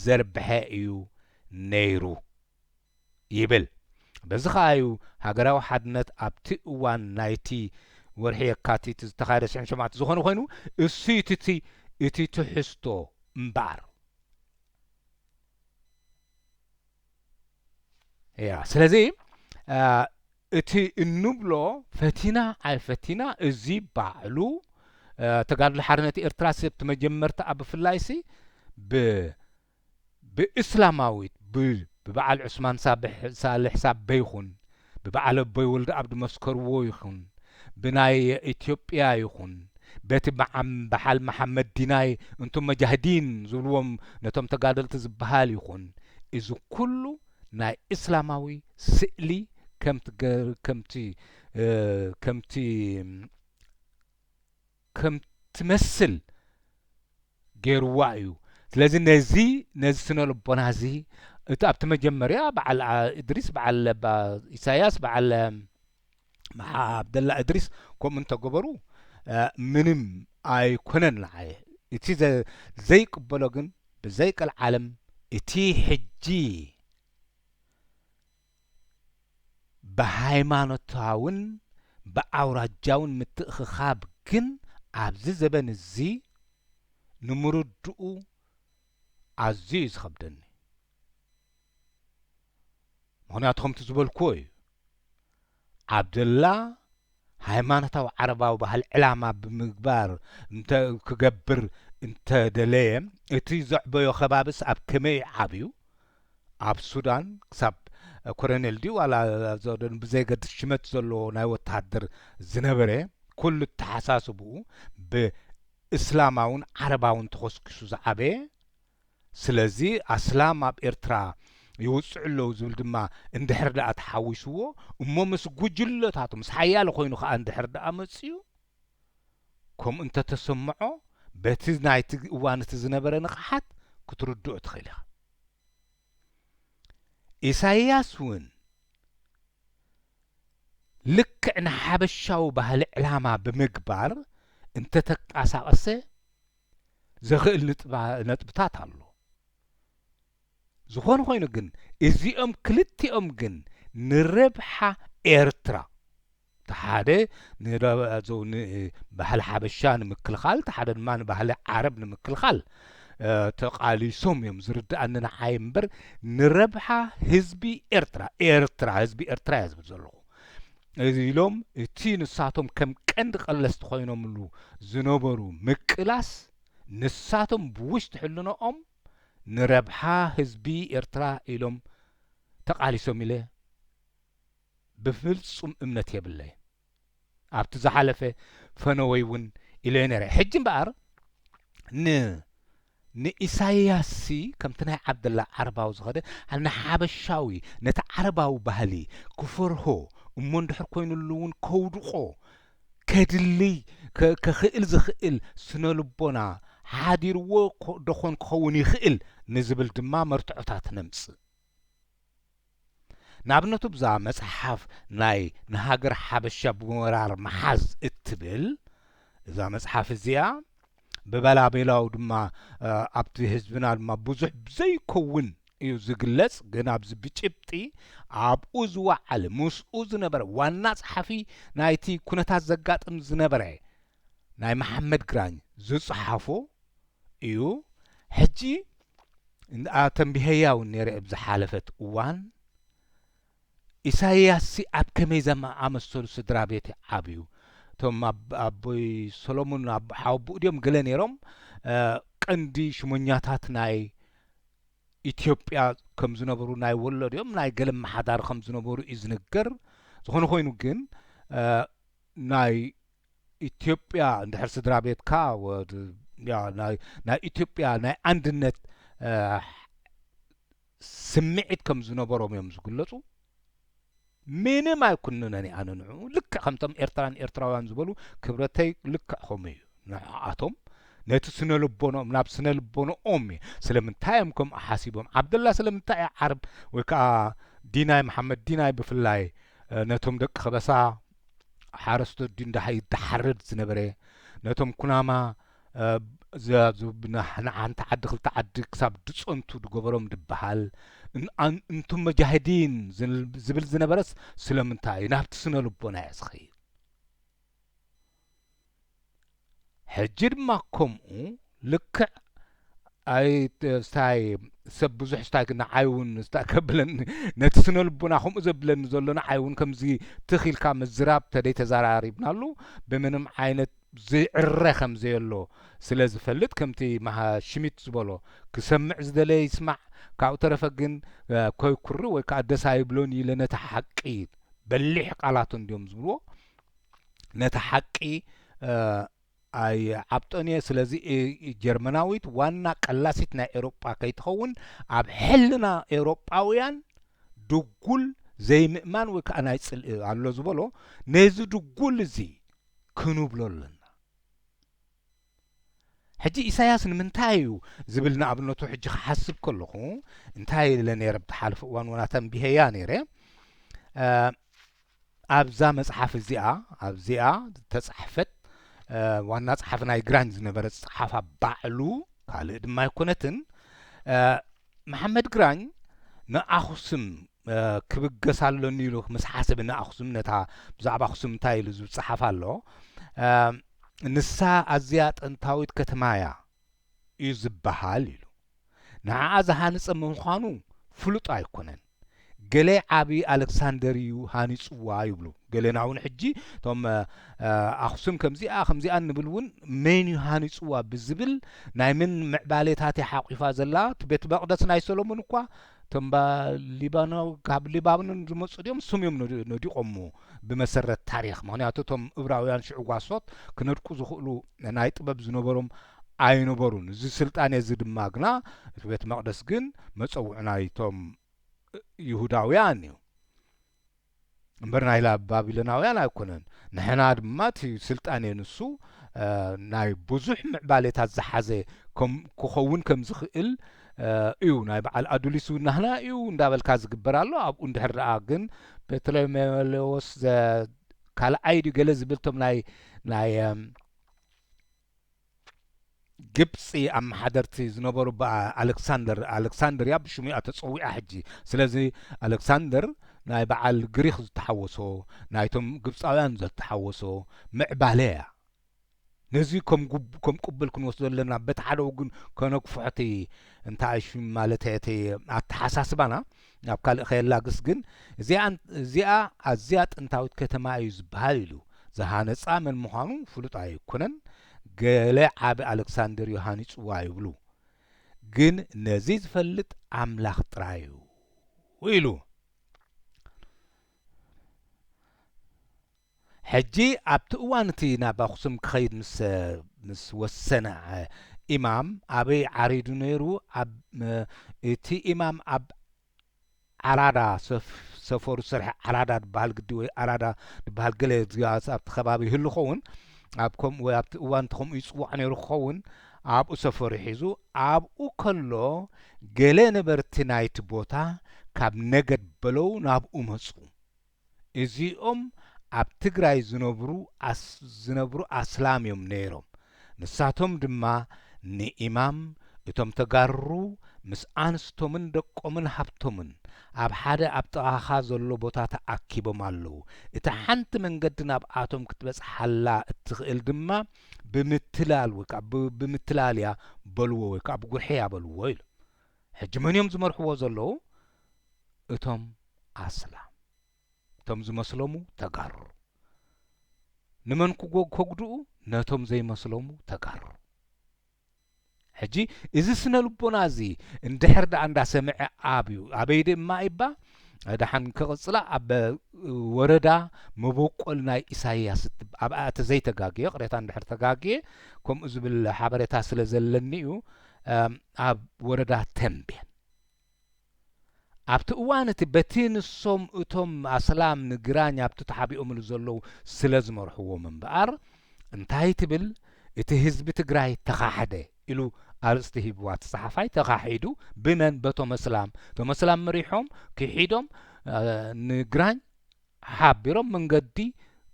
ዘርብሐ እዩ ነይሩ ይብል። በዚ ከኣ እዩ ሃገራዊ ሓድነት ኣብቲ እዋን ናይቲ ወርሒ የካቲት ዝተኻየደ ስዕን ሸማት ዝኾነ ኮይኑ እሱ እቲ እቲ ትሕዝቶ እምበኣር እያ። ስለዚ እቲ እንብሎ ፈቲና ኣይፈቲና እዚ ባዕሉ ተጋድሎ ሓርነት ኤርትራ ሰብ መጀመርታ ኣብ ብፍላይ ሲ ብ ብእስላማዊት ብ- ብበዓል ዑስማን ሳብሕ- ሳልሕ ሳበ ይኹን ብበዓል ኣቦይ ወልደ ኣብ ድመስከርዎ ይኹን ብናይ ኢትዮጵያ ይኹን በቲ በዓም በሓል መሓመድ ዲናይ እንቱም መጃህዲን ዝብልዎም ነቶም ተጋደልቲ ዝበሃል ይኹን እዚ ኩሉ ናይ እስላማዊ ስእሊ ከምቲ ገ- ከምቲ እ፣ ከምቲ ከም ትመስል ገይርዋ እዩ። ስለዚ ነዚ ነዚ ስነ ልቦና እዚ እቲ ኣብቲ መጀመርያ በዓል አ- እድሪስ በዓል ባ- ኢሳያስ በዓል አ- መሓ- ዓብደላ እድሪስ ከምኡ እንተገበሩ አ፣ ምንም ኣይኮነን ንዓየ። እቲ ዘ- ዘይቅበሎ ግን ብዘይ ቀልዓለም እቲ ሕጂ ብሃይማኖታውን ብኣውራጃውን ምትእኽኻብ ግን ኣብዚ ዘበን እዚ ንምርድኡ ኣዝዩ እዩ ዝኸብደኒ። ምኽንያቱ ከምቲ ዝበልክዎ እዩ። ዓብደላ ሃይማኖታዊ ዓረባዊ ባህሊ ዕላማ ብምግባር እንተ ክገብር እንተደለየ እቲ ዘዕበዮ ከባብስ ኣብ ከመይ ዓብዩ ኣብ ሱዳን ክሳብ ኮረኔል ድዩ ዋላ ብዘይገድስ ሽመት ዘለዎ ናይ ወተሃደር ዝነበረ ኩሉ ተሓሳስብኡ ብእስላማውን ዓረባውን ተኾስኪሱ ዝዓበየ ስለዚ ኣስላም ኣብ ኤርትራ ይውፅዑ ኣለዉ ዝብል ድማ እንድሕር ደኣ ተሓዊስዎ እሞ ምስ ጉጅለታቱ ምስ ሓያለ ኮይኑ ከዓ እንድሕር ደኣ መፅዩ ከምኡ እንተተሰምዖ በቲ ናይቲ እዋን እቲ ዝነበረ ንቕሓት ክትርድኦ ትኽእል ኢኻ። ኢሳይያስ እውን ልክዕ ንሓበሻዊ ባህሊ ዕላማ ብምግባር እንተተንቀሳቐሰ ዘኽእል ንጥባ- ነጥብታት ኣሎ። ዝኾነ ኮይኑ ግን እዚኦም ክልቲኦም ግን ንረብሓ ኤርትራ እቲ ሓደ ንረ- ዞ- ን- ባህሊ ሓበሻ ንምክልኻል እቲ ሓደ ድማ ንባህሊ ዓረብ ንምክልኻል እ፣ ተቓሊሶም እዮም ዝርድኣኒ ንዓይ እምበር ንረብሓ ህዝቢ ኤርትራ ኤርትራ ህዝቢ ኤርትራ እየ ዝብል ዘለኹ እዚ ኢሎም እቲ ንሳቶም ከም ቀንዲ ቀለስቲ ኮይኖምሉ ዝነበሩ ምቅላስ ንሳቶም ብውሽጢ ሕልኖኦም ንረብሓ ህዝቢ ኤርትራ ኢሎም ተቓሊሶም ኢለ ብፍጹም እምነት የብለይ። ኣብቲ ዝሓለፈ ፈነወይ እውን ኢለዮ ነይረ። ሕጂ እምበኣር ን ንኢሳያስሲ ከምቲ ናይ ዓብደላ ዓረባዊ ዝኸደ ንሓበሻዊ ነቲ ዓረባዊ ባህሊ ክፈርሆ እሞ እንድሕር ኮይኑሉ እውን ከውድቆ ከድልይ ከ- ከኽእል ዝኽእል ስነ ልቦና ሓዲርዎ ኮ- ደኾን ክኸውን ይኽእል ንዝብል ድማ መርትዖታት ነምጽእ። ንኣብነቱ ብዛ መጽሓፍ ናይ ንሃገር ሓበሻ ብወራር ምሓዝ እትብል እዛ መጽሓፍ እዚኣ ብበላቤላው ድማ ኣብቲ ህዝብና ድማ ብዙሕ ዘይከውን እዩ ዝግለጽ ግን ኣብዚ ብጭብጢ ኣብኡ ዝወዓለ ምስኡ ዝነበረ ዋና ጸሓፊ ናይቲ ኩነታት ዘጋጥም ዝነበረ ናይ መሓመድ ግራኝ ዝጸሓፎ እዩ። ሕጂ እንኣ ተንቢሀያ እውን ነይረ ኣብ ዝሓለፈት እዋን። ኢሳይያስሲ ኣብ ከመይ ዘመኣመሰሉ ስድራ ቤት እዩ ዓብዩ? እቶም ኣብ-፣ ኣቦይ ሰሎሞን ኣብ-፣ ሓወቦኡ ድዮም ገለ ነይሮም፣ እ፣ ቀንዲ ሽሞኛታት ናይ ኢትዮጵያ ከም ዝነበሩ፣ ናይ ወሎ ድዮም ናይ ገለ ኣመሓዳሪ ከም ዝነበሩ እዩ ዝንገር። ዝኾነ ኮይኑ ግን፣ እ፣ ናይ ኢትዮጵያ እንድሕር ስድራ ቤትካ ወድ-፣ ያ፣ ናይ፣ ናይ ኢትዮጵያ ናይ ኣንድነት፣ እ፣ ስምዒት ከም ዝነበሮም እዮም ዝግለጹ። ምንም ኣይኩንነን ኣነ ንዕኡ። ልክዕ ከምቶም ኤርትራን ኤርትራውያን ዝበሉ ክብረተይ ልክዕ ከምኡ እዩ። ንዓኣቶም ነቲ ስነ ልቦንኦም፣ ናብ ስነ ልቦንኦም እዩ። ስለምንታይ እዮም ከምኡ ሓሲቦም? ዓብደላ ስለምንታይ እዩ ዓርብ ወይ ከኣ ዲናይ፣ መሓመድ ዲናይ ብፍላይ፣ እ፣ ነቶም ደቂ ከበሳ ሓረስቶት ድዩ እንዳ ይተሓረድ ዝነበረ፣ ነቶም ኩናማ፣ እ፣ ዘ-፣ ዝ-፣ ብና-፣ ንሓንቲ ዓዲ ክልተ ዓዲ ክሳብ ድጸንቱ ድገበሮም ድበሃል፣ እን-፣ ኣን-፣ እንቱም መጃሂዲን ዝል-፣ ዝብል ዝነበረስ ስለምንታይ እዩ? ናብቲ ስነ ልቦና እየ ዝኸይድ። ሕጂ ድማ ከምኡ ልክዕ ኣይ-፣ ት-፣ ስታይ ሰብ ብዙሕ ስታይ ንዓይ እውን ስታይ ከብለኒ፣ ነቲ ስነ ልቦና ከምኡ ዘብለኒ ዘሎ ንዓይ እውን ከምዚ ትኽ ኢልካ ምዝራብ ተደይ ተዘራሪብናሉ፣ ብምንም ዓይነት ዝዕረ ከም ዘየሎ ስለ ዝፈልጥ፣ ከምቲ መሃ-፣ ሽሚት ዝበሎ፣ ክሰምዕ ዝደለየ ይስማዕ፣ ካብኡ ተረፈ ግን፣ እ፣ ኮይኩሪ ወይ ከኣ ደስ ኣይብሎን ኢለ ነቲ ሓቂ፣ በሊሕ ቃላቱ እንድዮም ዝብልዎ፣ ነቲ ሓቂ፣ እ፣ ኣይዓብጦን እየ። ስለዚ፣ እ፣ ጀርመናዊት ዋና ቀላሲት ናይ ኤውሮጳ ከይትኸውን፣ ኣብ ሕልና ኤውሮጳውያን ድጉል ዘይምእማን ወይ ከኣ ናይ ጽልኢ ኣሎ ዝበሎ፣ ነዚ ድጉል እዚ ክንብሎ ኣለና። ሕጂ ኢሳያስ ንምንታይ እዩ ዝብል ንኣብነቱ ሕጂ ክሓስብ ከለኹ፣ እንታይ ኢለ ነይረ ብዝሓለፈ እዋን ወላ ተንቢሀያ ነይረ። እ፣ ኣብዛ መጽሓፍ እዚኣ፣ ኣብዚኣ ዝተጻሕፈት፣ እ፣ ዋና ጸሓፊ ናይ ግራኝ ዝነበረ ዝጸሓፋ ባዕሉ፣ ካልእ ድማ ኣይኮነትን። እ፣ መሓመድ ግራኝ ንኣኽሱም፣ እ፣ ክብገስ ኣለኒ ኢሉ ምስ ሓሰበ፣ ንኣኽሱም፣ ነታ ብዛዕባ ኣኽሱም እንታይ ኢሉ ዝጸሓፍ ኣሎ? እ፣ ንሳ ኣዝያ ጥንታዊት ከተማ እያ እዩ ዝበሃል ኢሉ። ንዓኣ ዝሃንጸ ምዃኑ ፍሉጥ ኣይኮነን። ገለ ዓቢ ኣሌክሳንደር እዩ ሃኒጽዋ ይብሉ። ገለና እውን ሕጂ እቶም፣ እ፣ እ፣ ኣኽሱም ከምዚኣ፣ ከምዚኣ እንብል እውን መን እዩ ሃኒጽዋ ብዝብል ናይ መን ምዕባሌታት እያ ሓቂፋ ዘላ? እቲ ቤት መቕደስ ናይ ሰሎሞን እኳ እቶም ባ-፣ ሊባኖ-፣ ካብ ሊባኖን ዝመጹ ድዮም? እሶም እዮም ነዲ-፣ ነዲቖሞ ብመሰረት ታሪኽ። ምኽንያቱ እቶም እብራውያን ሽዑ ጓሶት ክነድቁ ዝኽእሉ ናይ ጥበብ ዝነበሮም ኣይነበሩን። እዚ ስልጣኔ እዚ ድማ ግና እቲ ቤት መቕደስ ግን መጸውዒ ናይቶም ይሁዳውያን እዩ። እምበር ናይ ላ-፣ ባቢሎናውያን ኣይኮነን። ንሕና ድማ እቲ ስልጣኔ ንሱ፣ እ፣ ናይ ብዙሕ ምዕባሌታት ዝሓዘ ከም-፣ ክኸውን ከም ዝኽእል፣ እ፣ እዩ። ናይ በዓል ኣዱሊስ እውን ናህና እዩ እንዳበልካ ዝግበር ኣሎ። ኣብኡ እንድሕር ደኣ ግን በተለይ ሜሌዎስ ዘ-፣ ካልኣይ ድዩ ገለ ዝብል፣ እቶም ናይ፣ ናይ፣ እም፣ ግብጺ ኣመሓደርቲ ዝነበሩ፣ ብ-፣ ኣሌክሳንደር፣ ኣሌክሳንድርያ ብሽሙ እያ ተጸዊዓ ሕጂ። ስለዚ ኣሌክሳንደር ናይ በዓል ግሪኽ ዝተሓወሶ፣ ናይቶም ግብጻውያን ዝተሓወሶ ምዕባለ እያ። ነዚ ከም ጉብ-፣ ከም ቅቡል ክንወስዶ ኣለና። በቲ ሓደ ወገን ከነግፍሖ እቲ እንታይ ሽም ማለት እቲ ኣተሓሳስባና ናብ ካልእ ከየላግስ ግን እዚኣ፣ እዚኣ ኣዝያ ጥንታዊት ከተማ እዩ ዝበሃል ኢሉ። ዝሃነጻ መን ምዃኑ ፍሉጥ ኣይኮነን። ገለ ዓቢ ኣሌክሳንደር እዩ ሃኒጽዋ ይብሉ። ግን ነዚ ዝፈልጥ ኣምላኽ ጥራይ እዩ ኢሉ። ሕጂ ኣብቲ እዋን እቲ ናብ ኣኽሱም ክኸይድ ምስ፣ ምስ ወሰነ፣ እ፣ ኢማም ኣበይ ዓሪዱ ነይሩ? ኣብ፣ እ፣ እቲ ኢማም ኣብ ዓራዳ ሰፍ-፣ ሰፈሩ ሰርሐ፣ ዓራዳ ዝበሃል ግዲ ወይ ኣራዳ ዝበሃል ገለ ዝያስ ኣብቲ ከባቢ ይህሉ ኸውን፣ ኣብ ከምኡ ወይ ኣብቲ እዋን እቲ ከምኡ ይጽዋዕ ነይሩ ክኸውን፣ ኣብኡ ሰፈሩ ሒዙ፣ ኣብኡ ከሎ ገለ ነበርቲ ናይቲ ቦታ ካብ ነገድ በለው ናብኡ መጹ። እዚኦም ኣብ ትግራይ ዝነብሩ ኣስ-፣ ዝነብሩ ኣስላም እዮም ነይሮም። ንሳቶም ድማ ንኢማም፣ እቶም ተጋሩ ምስ ኣንስቶምን ደቆምን ሃብቶምን ኣብ ሓደ ኣብ ጥቓኻ ዘሎ ቦታ ተኣኪቦም ኣለዉ። እታ ሓንቲ መንገዲ ናብኣቶም ክትበጽሓላ እትኽእል ድማ ብምትላል ወይ ከኣ ብ-፣ ብምትላል እያ በልዎ ወይ ከኣ ብጉርሒ እያ በልዎ ኢሉ። ሕጂ መን እዮም ዝመርሕዎ ዘለዉ? እቶም ኣስላም፣ እቶም ዝመስሎሙ ተጋሩ። ንመን ክጎ-፣ ከጉድኡ? ነቶም ዘይመስሎሙ ተጋሩ። ሕጂ እዚ ስነ ልቦና እዚ እንድሕር ደኣ እንዳሰምዐ ኣብዩ፣ ኣበይ ድማ ይባ ደሓን ክቕጽላ ኣብ ወረዳ መበቆል ናይ ኢሳያስ እትብ-፣ ኣብኣ ተዘይተጋግየ፣ ቅሬታ እንድሕር ተጋግየ፣ ከምኡ ዝብል ሓበሬታ ስለ ዘለኒ እዩ፣ እም፣ ኣብ ወረዳ ተምቤን። ኣብቲ እዋን እቲ በቲ ንሶም እቶም ኣስላም ንግራኝ ኣብቲ ተሓቢኦምሉ ዘለዉ ስለ ዝመርሕዎም እምበኣር፣ እንታይ ትብል? እቲ ህዝቢ ትግራይ ተኻሕደ ኢሉ ኣርእስቲ ሂብዋ እቲ ጸሓፋይ። ተኻሒዱ ብመን? በቶም ኣስላም። እቶም ኣስላም መሪሖም ክሒዶም፣ እ፣ ንግራኝ ሓቢሮም መንገዲ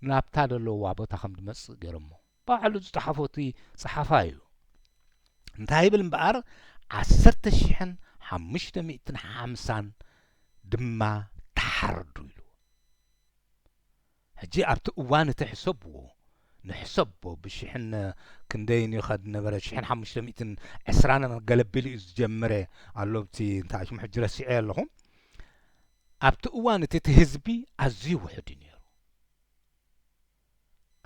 ናብታ ዘለዋ ቦታ ከም ዝመጽእ ገይሮሞ። ባዕሉ ዝጸሓፎ እቲ ጸሓፋይ እዩ። እንታይ ይብል እምበኣር? ዓሰርተ ሽሕን ሓሙሽተ ሚእትን ሓምሳን ድማ ተሓርዱ ኢሉ። ሕጂ ኣብቲ እዋን እቲ ሕሰብዎ፣ ንሕሰቦ ብሽሕን ክንደይን ይኸድ ነበረ፣ ሽሕን ሓሙሽተ ሚእትን ዕስራን ገለ ቢሉ እዩ ዝጀመረ ኣሎ፣ ኣብቲ እንታይ ሽሙ ሕጂ ረሲዐ ኣለኹ። ኣብቲ እዋን እቲ፣ እቲ ህዝቢ ኣዝዩ ውሑድ እዩ ነይሩ።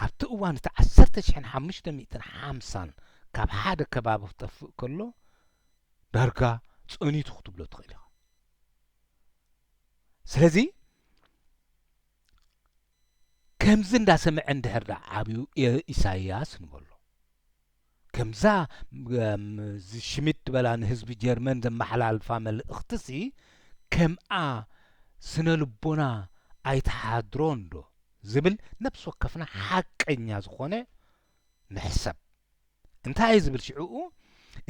ኣብቲ እዋን እቲ ዓሰርተ ሽሕን ሓሙሽተ ሚእትን ሓምሳን ካብ ሓደ ከባቢ ክጠፍእ ከሎ ዳርጋ ጸኒቱ ክትብሎ ትኽእል ኢኻ። ስለዚ ከምዚ እንዳሰምዐ እንድሕር ደኣ ዓብዩ የ-፣ ኢሳያስ ንበሎ። ከምዛ፣ እም፣ እዚ ሽሚት ዝበላ ንህዝቢ ጀርመን ዘመሓላልፋ መልእኽትሲ ከምኣ ስነ ልቦና ኣይትሓድሮን ዶ ዝብል ነፍሲ ወከፍና ሓቀኛ ዝኾነ ንሕሰብ። እንታይ እዩ ዝብል ሽዕኡ?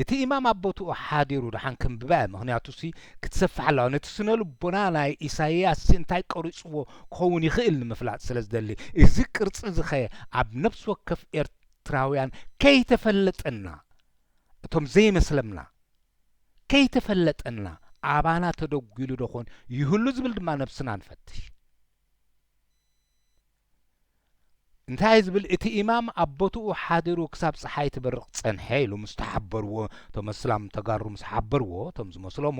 እቲ ኢማም ኣብ ቦትኡ ሓዲሩ ደሓን ከንብባ እየ፣ ምኽንያቱሲ ክትሰፍሕ ኣለዋ። ነቲ ስነ ልቦና ናይ ኢሳያስሲ እንታይ ቀሪጽዎ ክኸውን ይኽእል ንምፍላጥ ስለ ዝደሊ። እዚ ቅርጺ እዚ ኸ ኣብ ነፍሲ ወከፍ ኤርትራውያን ከይተፈለጠና፣ እቶም ዘይመስለምና ከይተፈለጠና፣ ኣባና ተደጒሉ ዶ ኾን ይህሉ ዝብል ድማ ነብስና ንፈትሽ። እንታይ ዝብል? እቲ ኢማም ኣብ ቦትኡ ሓዲሩ ክሳብ ጸሓይ ትበርቕ ጸንሐ ኢሉ ምስ ተሓበርዎ፣ እቶም እስላም ተጋሩ ምስ ሓበርዎ፣ እቶም ዝመስሎሙ፣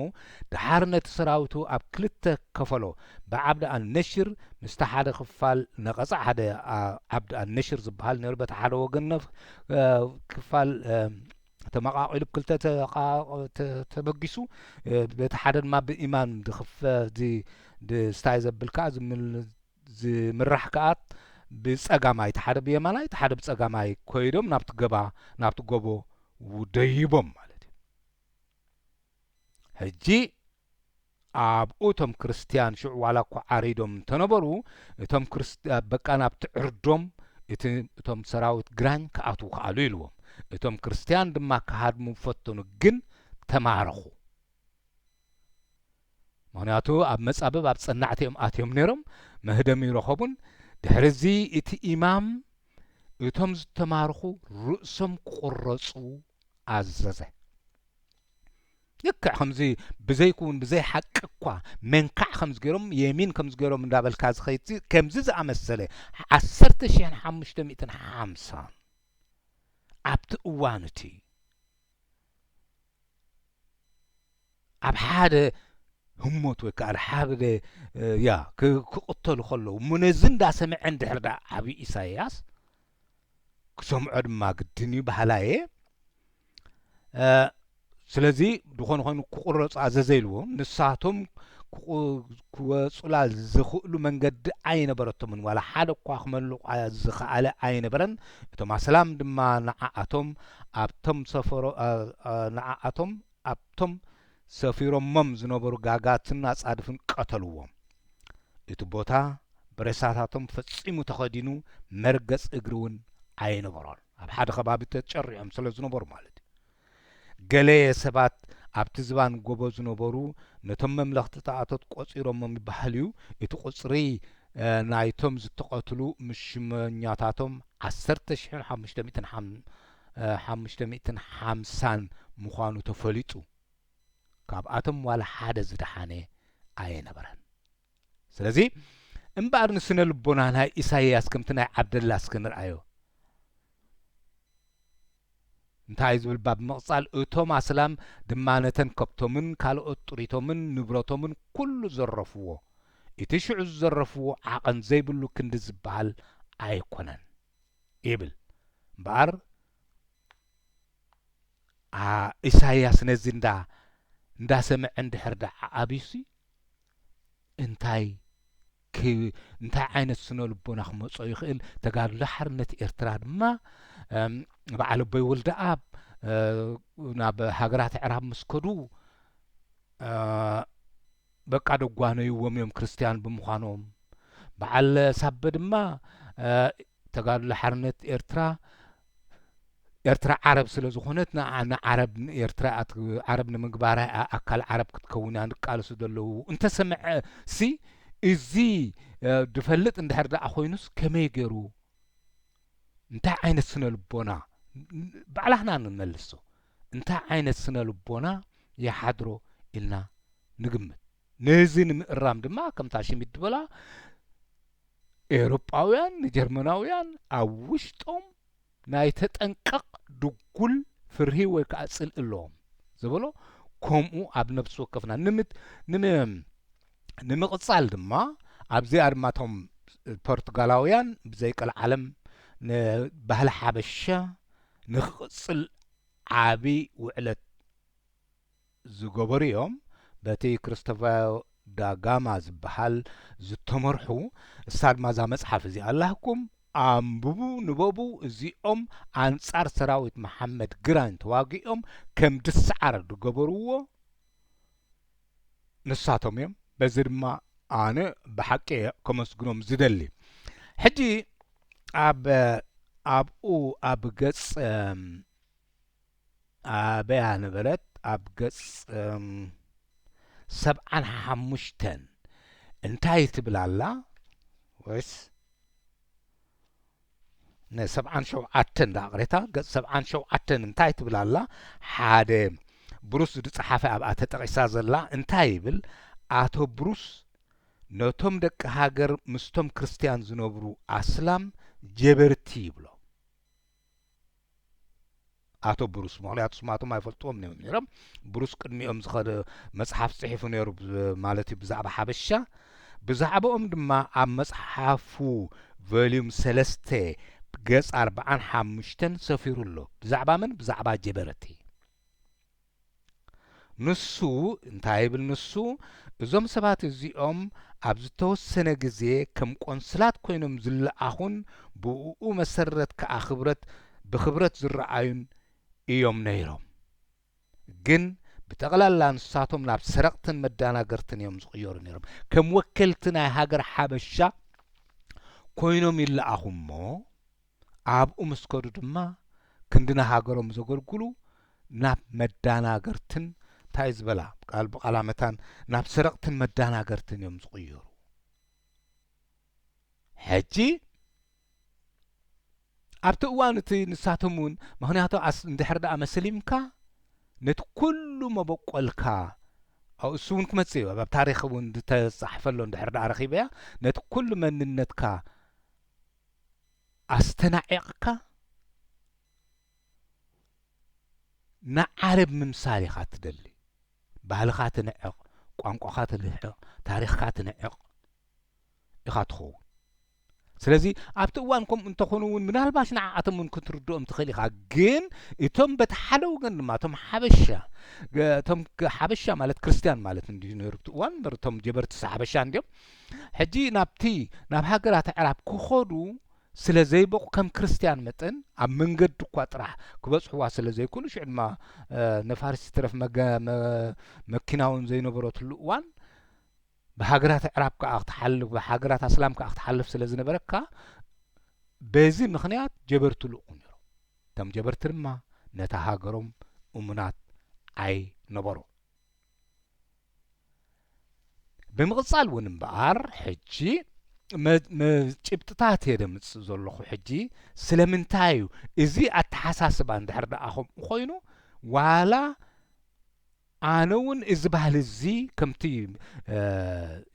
ደሓር ነቲ ሰራዊቱ ኣብ ክልተ ከፈሎ። ብዓብዲ ኣልነሽር ምስቲ ሓደ ክፋል ነቐጸ። ሓደ፣ ኣ-፣ ዓብዲ ኣልነሽር ዝበሃል ነይሩ፣ በቲ ሓደ ወገን ነፍ-፣ እ፣ ክፋል፣ እ፣ ተመቓቒሉ ብክልተ ተቓ-፣ ተ-፣ ተበጊሱ፣ እ፣ በቲ ሓደ ድማ ብኢማም ድኽፈ-፣ ድ-፣ ድስታይ ዘብል ከኣ ዝምል-፣ ዝምራሕ ከኣ ብጸጋማይ፣ እቲ ሓደ ብየማናይ፣ እቲ ሓደ ብጸጋማይ ኮይዶም ናብቲ ገባ-፣ ናብቲ ጎቦ ው-፣ ደይቦም ማለት እዩ። ሕጂ ኣብኡ እቶም ክርስትያን ሽዑ ዋላ እኳ ዓሪዶም እንተነበሩ፣ እቶም ክርስት-፣ በቃ ናብቲ ዕርዶም እቲ፣ እቶም ሰራዊት ግራኝ ክኣትዉ ክኣሉ ኢልዎም። እቶም ክርስትያን ድማ ክሃድሙ ፈተኑ፣ ግን ተማረኹ። ምኽንያቱ ኣብ መጻብብ ኣብ ጸናዕቲ እዮም ኣትዮም ነይሮም፣ መህደሚ ይረኸቡን። ድሕሪ እዚ እቲ ኢማም እቶም ዝተማርኹ ርእሶም ክቑረጹ ኣዘዘ። ልክዕ ከምዚ ብዘይክውን ብዘይ ሓቂ እኳ መንካዕ ከምዚ ገይሮም፣ የሚን ከምዚ ገይሮም እንዳበልካ ዝኸይድ ከምዚ ዝኣመሰለ ዓሰርተ ሽሕን ሓሙሽተ ሚእትን ሓምሳን ኣብቲ እዋን እቲ ኣብ ሓደ ህሞት ወይ ከኣ ሓደ፣ እ፣ ያ፣ ክ-፣ ክቕተሉ ከለዉ፣ እሞ ነዚ እንዳሰምዐ እንድሕር ደኣ ዓብዪ ኢሳያስ ክሰምዖ ድማ ግድን እዩ በሃላይ እየ። እ፣ ስለዚ፣ ዝኾነ ኮይኑ ክቑረጹ ኣዘዘ ኢልዎም። ንሳቶም ክቑ-፣ ክወጹላ ዝኽእሉ መንገዲ ኣይነበረቶምን። ዋላ ሓደ እኳ ክመልቋ ዝኸኣለ ኣይነበረን። እቶም ኣስላም ድማ ንዓኣቶም ኣብቶም ሰፈሮ-፣ እ፣ እ፣ ንዓኣቶም ኣብቶም ሰፊሮሞም ዝነበሩ ጋጋትን ኣጻድፍን ቀተልዎም። እቲ ቦታ ብሬሳታቶም ፈጺሙ ተኸዲኑ፣ መርገጽ እግሪ እውን ኣይነበሮን። ኣብ ሓደ ከባቢ ተጨሪዖም ስለ ዝነበሩ ማለት እዩ። ገለ ሰባት ኣብቲ ዝባን ጎቦ ዝነበሩ ነቶም መምለኽቲ ተኣቶት ቆጺሮሞም ይበሃል እዩ። እቲ ቁጽሪ፣ እ፣ ናይቶም ዝተቐትሉ ምስ ሽመኛታቶም ዓሰርተ ሽሕን ሓሙሽተ ሚእትን ሓም-፣ እ፣ ሓሙሽተ ሚእትን ሓምሳን ምዃኑ ተፈሊጡ። ካብኣቶም ዋላ ሓደ ዝደሓነ ኣየነበረን። ስለዚ እምበኣር ንስነ ልቦና ናይ ኢሳይያስ ከምቲ ናይ ዓብደላ እስከ ንርኣዮ። እንታይ እዩ ዝብል? ባብ ምቕጻል፣ እቶም ኣስላም ድማ ነተን ከብቶምን ካልኦት ጥሪቶምን ንብረቶምን ኩሉ ዘረፍዎ፣ እቲ ሽዑ ዝዘረፍዎ ዓቐን ዘይብሉ ክንዲ ዝበሃል ኣይኮነን ይብል። እምበኣር፣ ኣ፣ ኢሳይያስ ነዚ እንዳ-፣ እንዳሰምዐ እንድሕር ደኣ ኣብዩሲ፣ እንታይ ክ-፣ እንታይ ዓይነት ስነ ልቦና ክመጾ ይኽእል? ተጋድሎ ሓርነት ኤርትራ ድማ፣ እም፣ በዓል ኣቦይ ወልደኣብ፣ እ፣ ናብ ሃገራት ኣዕራብ ምስ ከዱ፣ እ፣ በቃ ደጓነይዎም እዮም ክርስትያን ብምዃኖም። በዓል ሳበ ድማ፣ እ፣ ተጋድሎ ሓርነት ኤርትራ፣ ኤርትራ ዓረብ ስለ ዝኾነት፣ ንዓ-፣ ንዓረብ፣ ንኤርትራ ኣት-፣ ዓረብ ንምግባራ፣ ኣ-፣ ኣካል ዓረብ ክትከውን እያ ንቃለሱ ዘለዉ እንተሰምዐ ሲ፣ እዚ፣ እ፣ ድፈልጥ እንድሕር ደኣ ኮይኑስ ከመይ ገይሩ? እንታይ ዓይነት ስነ ልቦና? ን-፣ ባዕላህና ንመልሶ። እንታይ ዓይነት ስነ ልቦና ይሓድሮ ኢልና ንግምት። ነዚ ንምእራም ድማ፣ ከምታ ሽሚት ዝበላ፣ ኤውሮጳውያን ንጀርመናውያን ኣብ ውሽጦም ናይ ተጠንቀቕ ድጉል ፍርሂ ወይ ከኣ ጽልኢ ኣለዎም ዝበሎ፣ ከምኡ ኣብ ነፍሲ ወከፍና ንምት-፣ ንም-፣ ንምቕጻል ድማ፣ ኣብዚኣ ድማ እቶም ፖርቱጋላውያን ብዘይ ቀልዓለም ንባህሊ ሓበሻ ንኽቕጽል ዓቢ ውዕለት ዝገበሩ እዮም። በቲ ክርስቶፈር ዳጋማ ዝበሃል ዝተመርሑ፣ እሳ ድማ እዛ መጽሓፍ እዚኣ ኣላህኩም፣ ኣንብቡ፣ ንበቡ፣ እዚኦም ኣንጻር ሰራዊት መሓመድ ግራኝ ተዋጊኦም ከም ድሰዓር ዝገበርዎ ንሳቶም እዮም። በዚ ድማ ኣነ ብሓቂ እየ ከመስግኖም ዝደሊ። ሕጂ ኣብ፣ ኣብኡ ኣብ ገጽ፣ እም፣ ኣበያ ነበረት? ኣብ ገጽ፣ እም፣ ሰብዓን ሓሙሽተን እንታይ ትብል ኣላ? ወይስ ን-፣ ሰብዓን ሸውዓተን ደኣ ቅሬታ፣ ገጽ ሰብዓን ሸውዓተን እንታይ ትብል ኣላ? ሓደ፣ ብሩስ ዝጸሓፈ ኣብኣ ተጠቒሳ ዘላ እንታይ ይብል? ኣቶ ብሩስ ነቶም ደቂ ሃገር ምስቶም ክርስትያን ዝነብሩ ኣስላም ጀበርቲ ይብሎ። ኣቶ ብሩስ፣ ምኽንያቱ ስማቶም ኣይፈልጥዎም እዮም ነይሮም። ብሩስ ቅድሚኦም ዝኸደ መጽሓፍ ጽሒፉ ነይሩ፣ ብ-፣ ማለት እዩ፣ ብዛዕባ ሓበሻ። ብዛዕባኦም ድማ ኣብ መጽሓፉ ቮልዩም ሰለስተ ገጽ ኣርብዓን ሓሙሽተን ሰፊሩ ኣሎ። ብዛዕባ መን? ብዛዕባ ጀበርቲ። ንሱ እንታይ ይብል? ንሱ፣ እዞም ሰባት እዚኦም ኣብ ዝተወሰነ ግዜ ከም ቆንስላት ኮይኖም ዝለኣኹን ብእኡ መሰረት ከኣ ክብረት፣ ብኽብረት ዝረኣዩን እዮም ነይሮም። ግን ብጠቕላላ ንሳቶም ናብ ሰረቕትን መዳናገርትን እዮም ዝቕየሩ ነይሮም። ከም ወከልቲ ናይ ሃገር ሓበሻ ኮይኖም ይለኣኹ እሞ፣ ኣብኡ ምስ ከዱ ድማ ክንዲ ንሃገሮም ዘገልግሉ ናብ መዳናገርትን፣ እንታይ ዝበላ፣ ቃል ብቓላ መታን፣ ናብ ሰረቕትን መዳናገርትን እዮም ዝቕየሩ። ሕጂ ኣብቲ እዋን እቲ ንሳቶም እውን፣ ምኽንያቱ ኣስ-፣ እንድሕር ደኣ መስሊምካ፣ ነቲ ኩሉ መበቆልካ፣ ኣብ እሱ እውን ክመጽእ እዩ፣ ኣብ ታሪኽ እውን ዝተጻሕፈ ኣሎ፣ እንድሕር ደኣ ረኺበያ፣ ነቲ ኩሉ መንነትካ ኣስተናዒቕካ ንዓረብ ምምሳል ኢኻ ትደሊ። ባህልኻ ትንዕቕ፣ ቋንቋኻ ትንዕቕ፣ ታሪኽካ ትንዕቕ ኢኻ ትኸውን። ስለዚ ኣብቲ እዋን ከምኡ እንተኾኑ እውን ምናልባሽ ንዓኣቶም እውን ክትርድኦም ትኽእል ኢኻ። ግን እቶም በቲ ሓደ ወገን ድማ እቶም ሓበሻ፣ ገ-፣ እቶም ገ-፣ ሓበሻ ማለት ክርስትያን ማለት እንድዩ ነይሩ ኣብቲ እዋን እምበር እቶም ጀበርትስ ሓበሻ እንድዮም። ሕጂ ናብቲ፣ ናብ ሃገራት ኣዕራብ ክኸዱ ስለ ዘይበቑ፣ ከም ክርስትያን መጠን ኣብ መንገዲ እኳ ጥራሕ ክበጽሕዋ ስለ ዘይክእሉ፣ ሽዑ ድማ፣ እ፣ ነፋሪት ይትረፍ መገ-፣ መ-፣ መኪና እውን ዘይነበረትሉ እዋን፣ ብሃገራት ኣዕራብ ከኣ ክትሓልፍ፣ ብሃገራት ኣስላም ከኣ ክትሓልፍ ስለ ዝነበረካ፣ በዚ ምኽንያት ጀበርቲ ልእኹ ነይሮም። እቶም ጀበርቲ ድማ ነታ ሃገሮም እሙናት ኣይነበሩ። ብምቕጻል እውን እምበኣር፣ ሕጂ መ-፣ መ-፣ ጭብጥታት እየ ደምጽእ ዘለኹ። ሕጂ ስለምንታይ እዩ እዚ ኣተሓሳስባ እንድሕር ደኣ ከምኡ ኮይኑ፣ ዋላ ኣነ እውን እዚ ባህሊ እዚ ከምቲ፣ እ፣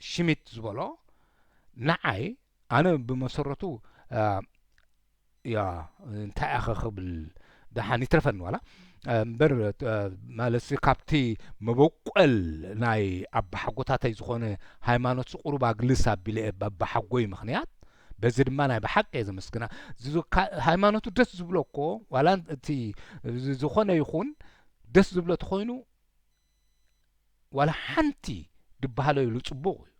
ሽሚት ዝበሎ፣ ንዓይ፣ ኣነ ብመሰረቱ፣ እ፣ ያ፣ እንታይ ኢኻ ክብል፣ ደሓን ይትረፈኒ ዋላ እምበር፣ ማለትሲ ካብቲ መበቆል ናይ ኣባሓጎታተይ ዝኾነ ሃይማኖትሲ ቁሩብ ኣግልስ ኣቢለ እየ፣ በባሓጎይ ምኽንያት። በዚ ድማ ናይ ብሓቂ እየ ዘመስግና። ሃይማኖቱ ደስ ዝብሎ እኮ ዋላ እቲ ዝኾነ ይኹን ደስ ዝብሎ ተኾይኑ ዋላ ሓንቲ ድበሃሎ ኢሉ ጽቡቕ እዩ።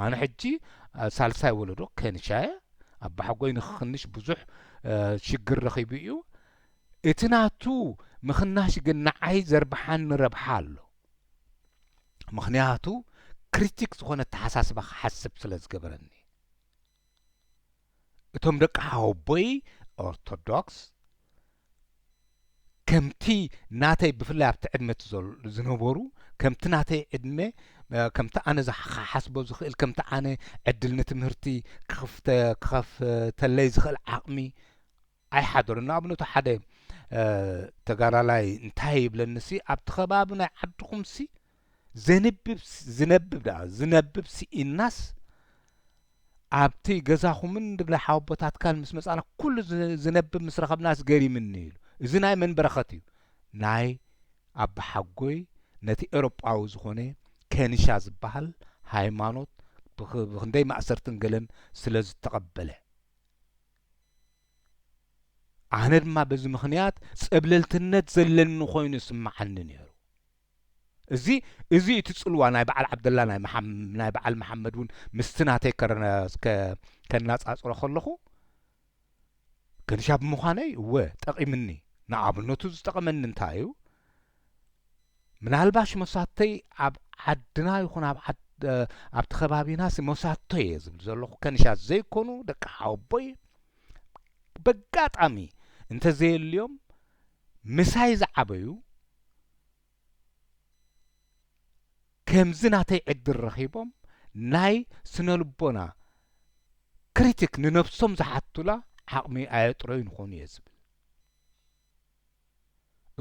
ኣነ ሕጂ ሳልሳይ ወለዶ ከንሻ እየ። ኣባሓጎይ ንክኽንሽ ብዙሕ ሽግር ረኺቡ እዩ። እቲ ናቱ ምኽናሽ ግን ንዓይ ዘርብሓኒ ረብሓ ኣሎ። ምኽንያቱ ክሪቲክ ዝኾነ ኣተሓሳስባ ክሓስብ ስለ ዝገበረኒ። እቶም ደቂ ሓወቦይ ኦርቶዶክስ ከምቲ ናተይ ብፍላይ ኣብቲ ዕድመ ዝነበሩ ከምቲ ናተይ ዕድመ ከምቲ ኣነ ዝሓስቦ ዝኽእል ከምቲ ኣነ ዕድል ንትምህርቲ ክኸፍተለይ ዝኽእል ዓቕሚ ኣይሓደሩን። ንኣብነቱ ሓደ ተጋዳላይ እንታይ ይብለኒ ሲ ኣብቲ ከባቢ ናይ ዓድኹም ሲ ዘንብብ ዝነብብ ደኣ ዝነብብ ስኢናስ ኣብቲ ገዛኹምን ንብለ ሓወቦታትካን ምስ መጻና ኩሉ ዝነብብ ምስ ረኸብናስ ገሪምኒ ኢሉ። እዚ ናይ መን በረኸት እዩ? ናይ ኣባሓጎይ ነቲ ኤውሮጳዊ ዝኾነ ከኒሻ ዝበሃል ሃይማኖት ብኽንደይ ማእሰርትን ገለን ስለ ዝተቐበለ። ኣነ ድማ በዚ ምኽንያት ጸብለልትነት ዘለኒ ኮይኑ ይስምዓኒ ነይሩ። እዚ እዚ እቲ ጽልዋ ናይ በዓል ዓብደላ ናይ መሓም ናይ በዓል መሓመድ እውን ምስቲ ናተይ ከረ ከናጻጽሮ ከለኹ ከንሻ ብምዃነይ እወ ጠቒምኒ። ንኣብነቱ ዝጠቐመኒ እንታይ እዩ? ምናልባሽ መሳተይ ኣብ ዓድና ይኹን ኣብ ዓድ ኣብቲ ከባቢናስ መሳቶ እየ ዝብል ዘለኹ ከንሻ ዘይኮኑ ደቂ ሓወቦይ በጋጣሚ እንተዘየልዮም ምሳይ ዝዓበዩ ከምዚ ናተይ ዕድል ረኺቦም ናይ ስነ ልቦና ክሪቲክ ንነብሶም ዝሓቱላ ዓቕሚ ኣየጥረዩን ይኾኑ እየ ዝብል።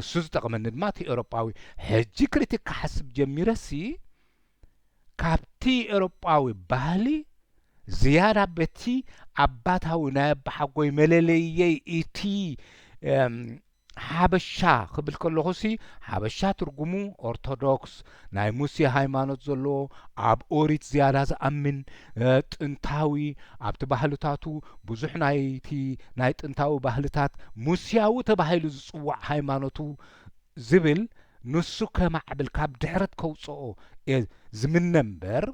እሱ ዝጠቕመኒ ድማ እቲ ኤውሮጳዊ ሕጂ ክሪቲክ ክሓስብ ጀሚረሲ ካብቲ ኤውሮጳዊ ባህሊ ዝያዳ በቲ ኣባታዊ ናይ ኣባሓጎይ መለለየይ እቲ ሓበሻ ክብል ከለኹሲ ሓበሻ ትርጉሙ ኦርቶዶክስ ናይ ሙሴ ሃይማኖት ዘለዎ ኣብ ኦሪት ዝያዳ ዝኣምን ጥንታዊ ኣብቲ ባህልታቱ ብዙሕ ናይቲ ናይ ጥንታዊ ባህልታት ሙስያዊ ተባሂሉ ዝጽዋዕ ሃይማኖቱ ዝብል ንሱ ከማዕብል ካብ ድሕረት ከውፅኦ እየ ዝምነ እምበር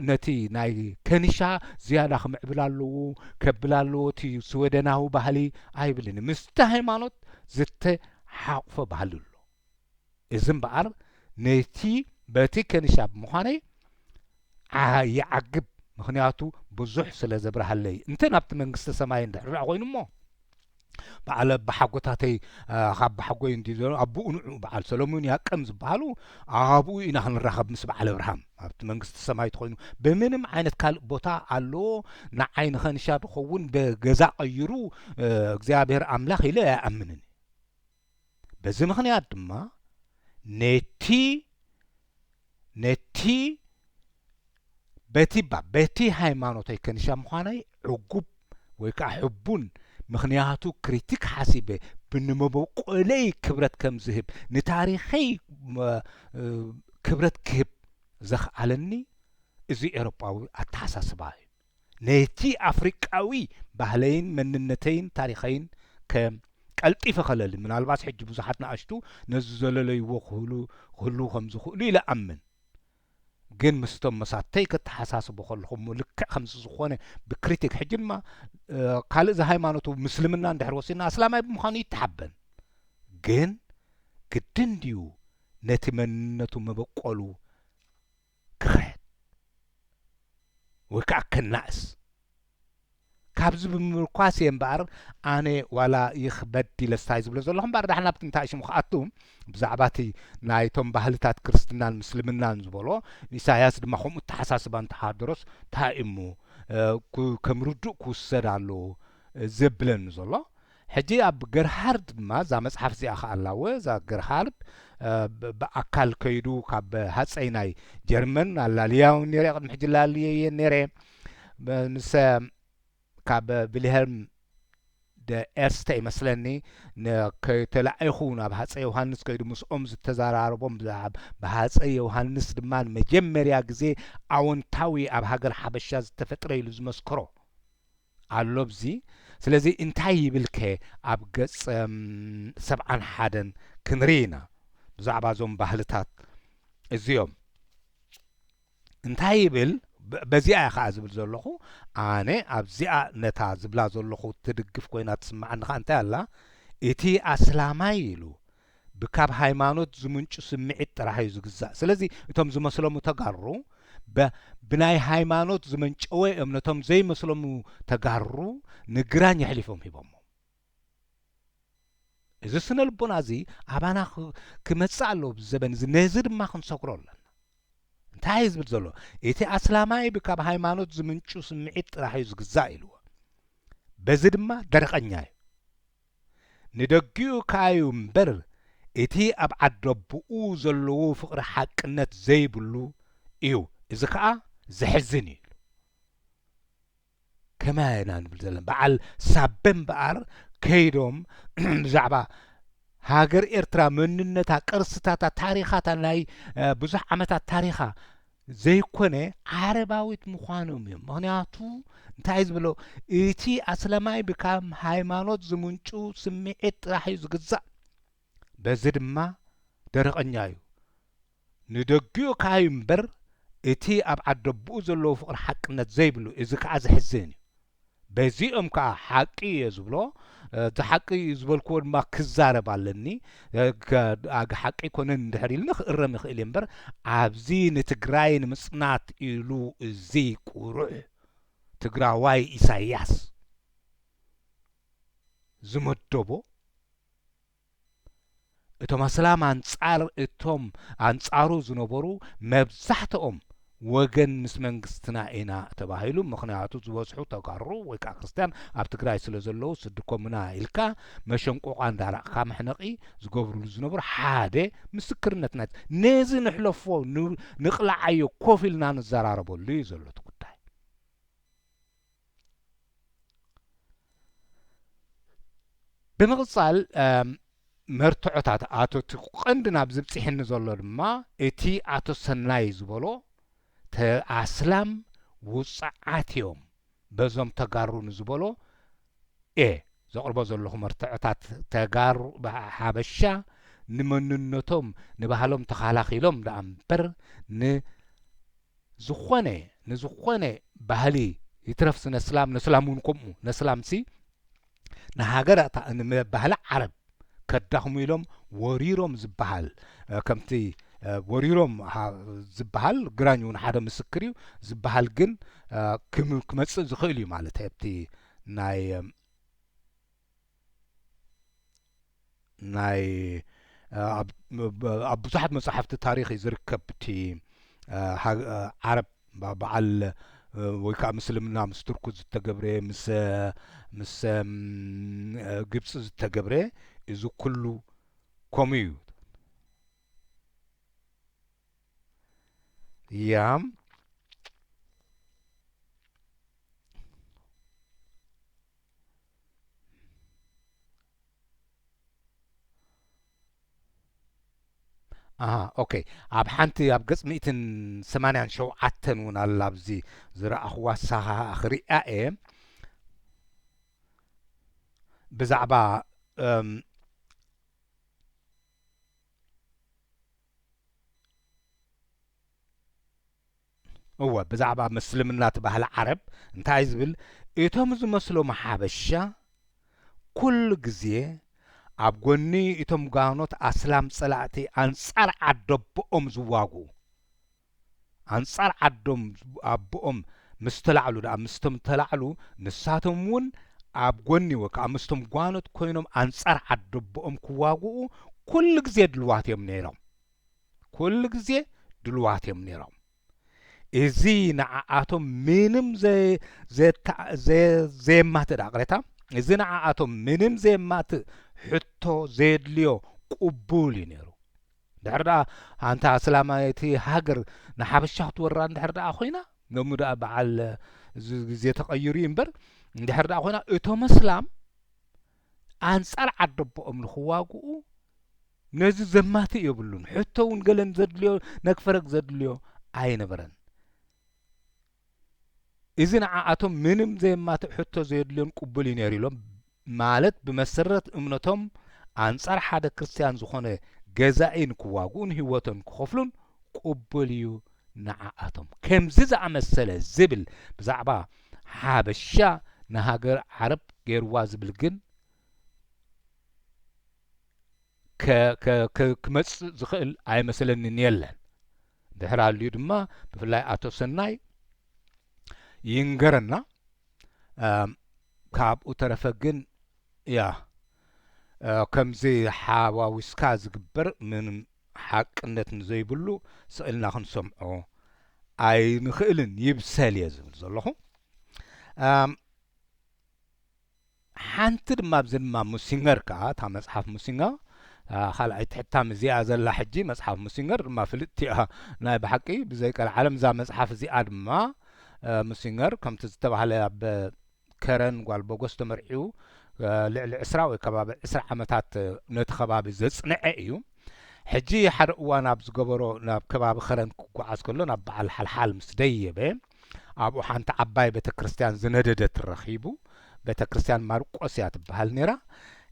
ነቲ ናይ ከኒሻ ዝያዳ ክምዕብል ኣለዎ ከብል ኣለዎ እቲ ስወደናዊ ባህሊ ኣይብልን። ምስቲ ሃይማኖት ዝተሓቑፈ ባህሊ ኣሎ። እዚ እምበኣር ነቲ በቲ ከኒሻ ብምዃነይ ይዓግብ፣ ምኽንያቱ ብዙሕ ስለ ዘብርሃለይ። እንተ ናብቲ መንግስተ ሰማይ እንድሕር ደኣ ኮይኑ እሞ በዓል ኣባሓጎታተይ ካብ ኣባሓጎይ እንዲ ዘሎ ኣቦኡ ንዑ በዓል ሰሎሙን ያቀም ዝበሃሉ ኣብኡ ኢና ክንራኸብ ምስ በዓል ኣብርሃም ኣብቲ መንግስቲ ሰማይ ተኮይኑ ብምንም ዓይነት ካልእ ቦታ ኣለዎ ንዓይ ንኸንሻ ድኸውን ብገዛ ቀይሩ እግዚኣብሔር ኣምላኽ ኢለ ኣይኣምንን። በዚ ምኽንያት ድማ ነቲ ነቲ በቲ ባ በቲ ሃይማኖተይ ከንሻ ምዃነይ ዕጉብ ወይ ከዓ ሕቡን ምኽንያቱ ክሪቲክ ሓሲበ ብንመበቆለይ ክብረት ከም ዝህብ ንታሪኸይ ክብረት ክህብ ዘኽኣለኒ እዚ ኤሮጳዊ ኣተሓሳስባ እዩ። ነቲ ኣፍሪቃዊ ባህለይን መንነተይን ታሪኸይን ከም ቀልጢፈ ከለሊ ምናልባት ሕጂ ብዙሓት ንኣሽቱ ነዚ ዘለለይዎ ክህሉ ክህልዉ ከም ዝኽእሉ ኢለ ኣምን። ግን ምስቶም መሳተይ ከተሓሳስቦ ከለኹ እሞ ልክዕ ከምዚ ዝኾነ ብክሪቲክ ሕጂ ድማ ካልእ ዝሃይማኖቱ ምስልምና እንድሕር ወሲድና ኣስላማይ ብምዃኑ ይተሓበን። ግን ግድን ድዩ ነቲ መንነቱ መበቆሉ ክኽሕድ ወይ ከዓ ክናእስ ካብዚ ብምምርኳስ እየ እምበኣር ኣነ ዋላ ይኽበድ ኢለ ስታይ ዝብሎ ዘለኹ እምበኣር ዳሕና ብቲ እንታይ ሽሙ ክኣቱ ብዛዕባ እቲ ናይቶም ባህልታት ክርስትናን ምስልምናን ዝበሎ ኢሳያስ ድማ ከምኡ ተሓሳስባ እንተሃደሮስ እንታይ እሞ ከም ርዱእ ክውሰድ ኣለዎ ዘብለኒ ዘሎ ሕጂ ኣብ ገርሃርድ ድማ እዛ መጽሓፍ እዚኣ ከኣ ኣላ እወ እዛ ገርሃርድ ብኣካል ከይዱ ካብ ሃጸይ ናይ ጀርመን ኣላልያ እውን ነረ ቅድሚ ሕጂ ላልየ እየ ነረ ምስ ካብ ቪልሄልም ኤርስተ ይመስለኒ፣ ን-፣ ከይተላኢኹ ናብ ሃፀይ ዮሃንስ ከይዱ ምስኦም ዝተዘራረቦም፣ ብዛ-፣ ብሃፀይ ዮሃንስ ድማ ንመጀመርያ ግዜ ኣወንታዊ ኣብ ሃገር ሓበሻ ዝተፈጥረ ኢሉ ዝመስከሮ ኣሎ ኣብዚ። ስለዚ እንታይ ይብልከ ኣብ ገጽ፣ እም፣ ሰብዓን ሓደን ክንርኢ ኢና ብዛዕባ እዞም ባህልታት እዚኦም። እንታይ ይብል? በ-፣ በዚኣ እየ ኸዓ ዝብል ዘለኹ። ኣነ ኣብዚኣ ነታ ዝብላ ዘለኹ ትድግፍ ኮይና ትስምዓኒ ኸዓ እንታይ ኣላ? እቲ ኣስላማይ ኢሉ ብካብ ሃይማኖት ዝምንጩ ስምዒት ጥራሕ እዩ ዝግዛእ። ስለዚ እቶም ዝመስሎሙ ተጋሩ በ-፣ ብናይ ሃይማኖት ዝመንጨወ እዮም ነቶም ዘይመስሎሙ ተጋሩ ንግራኝ ኣሕሊፎም ሂቦሞ። እዚ ስነ ልቦና እዚ ኣባና ክ-፣ ክመጽእ ኣለዎ ኣብዚ ዘበን እዚ። ነዚ ድማ ክንሰግሮ ኣለና። እንታይ እዩ ዝብል ዘሎ? እቲ ኣስላማይ ብካብ ሃይማኖት ዝምንጩ ስምዒት ጥራሕ እዩ ዝግዛእ ኢልዎ። በዚ ድማ ደረቐኛ እዩ። ንደጊኡ ከኣ እዩ እምበር፣ እቲ ኣብ ዓዲ ኣቦኡ ዘለዎ ፍቕሪ ሓቅነት ዘይብሉ እዩ። እዚ ከኣ ዘሕዝን እዩ። ከመይ ኢና ንብል ዘለና? በዓል ሳበ እምበኣር ከይዶም ብዛዕባ ሃገር ኤርትራ፣ መንነታ፣ ቅርስታታ፣ ታሪኻታ፣ ናይ፣ እ፣ ብዙሕ ዓመታት ታሪኻ ዘይኮነ ዓረባዊት ምዃኖም እዮም። ምኽንያቱ እንታይ እዩ ዝብሎ? እቲ ኣስላማይ ብካም ሃይማኖት ዝምንጩ ስምዒት ጥራሕ እዩ ዝግዛእ። በዚ ድማ ደረቐኛ እዩ። ንደጊኡ ከኣ እዩ እምበር፣ እቲ ኣብ ዓዲ ኣቦኡ ዘለዎ ፍቕሪ ሓቅነት ዘይብሉ፣ እዚ ከኣ ዘሕዝን እዩ። በዚኦም ከኣ ሓቂ እየ ዝብሎ፣ እ፣ እቲ ሓቂ እዩ ዝበልክዎ ድማ ክዛረብ ኣለኒ። እ፣ ከ-፣ ኣግ-፣ ሓቂ ኣይኮነን እንድሕር ኢልኒ ክእረም ይኽእል እየ እምበር፣ ኣብዚ ንትግራይ ንምጽናት ኢሉ እዚ ቁሩዕ ትግራዋይ ኢሳያስ ዝመደቦ፣ እቶም ኣስላም ኣንጻር እቶም ኣንጻሩ ዝነበሩ መብዛሕትኦም ወገን ምስ መንግስትና ኢና ተባሂሉ። ምኽንያቱ ዝበዝሑ ተጋሩ ወይ ከዓ ክርስትያን ኣብ ትግራይ ስለ ዘለዉ ስድኮምና ኢልካ መሸንቆቓ እንዳራእካ መሕነቒ ዝገብሩሉ ዝነበሩ ሓደ ምስክርነት ናይ ነዚ ንሕለፎ ን-፣ ንቕላዓዮ ኮፍ ኢልና ንዘራረበሉ እዩ ዘሎ እቲ ጉዳይ። ብምቕጻል፣ እም፣ መርትዖታት ኣቶ፣ እቲ ቀንዲ ናብ ዝብጽሕኒ ዘሎ ድማ እቲ ኣቶ ሰናይ ዝበሎ ተ-፣ ኣስላም ውጽዓት እዮም በዞም ተጋሩ ንዝበሎ እየ ዘቕርቦ ዘለኹ መርትዖታት። ተጋሩ፣ ሓበሻ ንመንነቶም ንባህሎም ተኻላኺሎም ደኣ እምበር ን-፣ ዝኾነ፣ ንዝኾነ ባህሊ ይትረፍስ ነስላም፣ ነስላም እውን ከምኡ፣ ነስላምሲ ንሃገር ኣታ-፣ ንባህሊ ዓረብ ከዳኽሙ ኢሎም ወሪሮም ዝበሃል፣ እ፣ ከምቲ፣ እ፣ ወሪሮም ሃ-፣ ዝበሃል ግራኝ እውን ሓደ ምስክር እዩ። ዝበሃል ግን፣ እ፣ ክም-፣ ክመጽእ ዝኽእል እዩ ማለት ኣብቲ ናይ፣ እ፣ ናይ፣ እ፣ ኣብ፣ ኣብ ብዙሓት መጻሕፍቲ ታሪኽ እዩ ዝርከብ። እቲ፣ እ፣ ሃ-፣ እ፣ ዓረብ ባ-፣ በዓል፣ እ፣ ወይ ከዓ ምስልምና ምስ ቱርኩ ዝተገብረ፣ ምስ፣ ምስ፣ እም፣ እ፣ ግብጺ ዝተገብረ፣ እዚ ኩሉ ከምኡ እዩ። ያም። ኣሃ፣ ኦኬ። ኣብ ሓንቲ፣ ኣብ ገጽ ሚእትን ሰማንያን ሸውዓተን እውን ኣላ፣ ኣብዚ ዝረኣኽዋ፣ ንሳ ኸኣ ክሪኣ እየ። ብዛዕባ፣ እም፣ እወ፣ ብዛዕባ ምስልምና እቲ ባህሊ ዓረብ እንታይ ዝብል፣ እቶም ዝመስሎም ሓበሻ ኩሉ ግዜ ኣብ ጎኒ እቶም ጓኖት ኣስላም ጸላእቲ ኣንጻር ዓደቦኦም ዝዋግኡ፣ ኣንጻር ዓዶም ኣቦኦም ምስ ተላዕሉ ደኣ፣ ምስቶም ተላዕሉ፣ ንሳቶም እውን ኣብ ጎኒ ወይ ከኣ ምስቶም ጓኖት ኮይኖም ኣንጻር ዓደቦኦም ክዋግኡ ኩሉ ግዜ ድልዋት እዮም ነይሮም። ኩሉ ግዜ ድልዋት እዮም ነይሮም። እዚ ንዓኣቶም ምንም ዘ-፣ ዘታ-፣ ዘ-፣ ዘየማትእ ደኣ ቅሬታ፣ እዚ ንዓኣቶም ምንም ዘየማትእ ሕቶ ዘየድልዮ ቅቡል እዩ ነይሩ። ድሕር ደኣ ኣንታ ኣስላማይቲ ሃገር ንሓበሻ ክትወራ እንድሕር ደኣ ኮይና፣ ሎሚ ደኣ በዓል እዚ ግዜ ተቐይሩ እዩ እምበር፣ እንድሕር ደኣ ኮይና እቶም ኣስላም ኣንጻር ዓደቦኦም ንኽዋግኡ ነዚ ዘማትእ የብሉን። ሕቶ እውን ገለን ዘድልዮ ነግፈረግ ዘድልዮ ኣይነበረን። እዚ ንዓኣቶም ምንም ዘየማትእ ሕቶ ዘየድልዮን ቅቡል እዩ ነይሩ ኢሎም፣ ማለት ብመሰረት እምነቶም ኣንጻር ሓደ ክርስትያን ዝኾነ ገዛኢ ንክዋግኡ ንህይወቶም ክኸፍሉን ቅቡል እዩ ንዓኣቶም። ከምዚ ዝኣመሰለ ዝብል ብዛዕባ ሓበሻ ንሃገር ዓረብ ገይርዋ ዝብል ግን ከ-፣ ከ-፣ ከ-፣ ክመጽእ ዝኽእል ኣይመስለንን የለን። ድሕር ኣልዩ ድማ ብፍላይ ኣቶ ሰናይ ይንገረና። እም፣ ካብኡ ተረፈ ግን ያ፣ እ፣ ከምዚ ሓዋዊስካ ዝግበር ምንም ሓቅነት ንዘይብሉ ስቕ ኢልና ክንሰምዖ ኣይንኽእልን፣ ይብሰል እየ ዝብል ዘለኹ። እም፣ ሓንቲ ድማ ኣብዚ ድማ ሙሲንገር ከኣ፣ እታ መጽሓፍ ሙሲንጋ፣ እ፣ ካልኣይቲ ሕታም እዚኣ ዘላ ሕጂ መጽሓፍ ሙሲንገር ድማ ፍልጥቲ እያ። ናይ ብሓቂ ብዘይ ቀልዓለም እዛ መጽሓፍ እዚኣ ድማ፣ እ፣ ሙሲንገር ከምቲ ዝተባህለ ኣብ ከረን ጓል በጎስ ተመርዒዩ፣ እ፣ ልዕሊ ዕስራ ወይ ከባቢ ዕስራ ዓመታት፣ እ፣ ነቲ ከባቢ ዘጽንዐ እዩ። ሕጂ ሓደ እዋን ኣብ ዝገበሮ ናብ ከባቢ ከረን ክጓዓዝ ከሎ ናብ በዓል ሓልሓል ምስ ደየበ ኣብኡ ሓንቲ ዓባይ ቤተ ክርስቲያን ዝነደደት ረኺቡ። ቤተ ክርስቲያን ማርቆስ እያ ትበሃል ነይራ።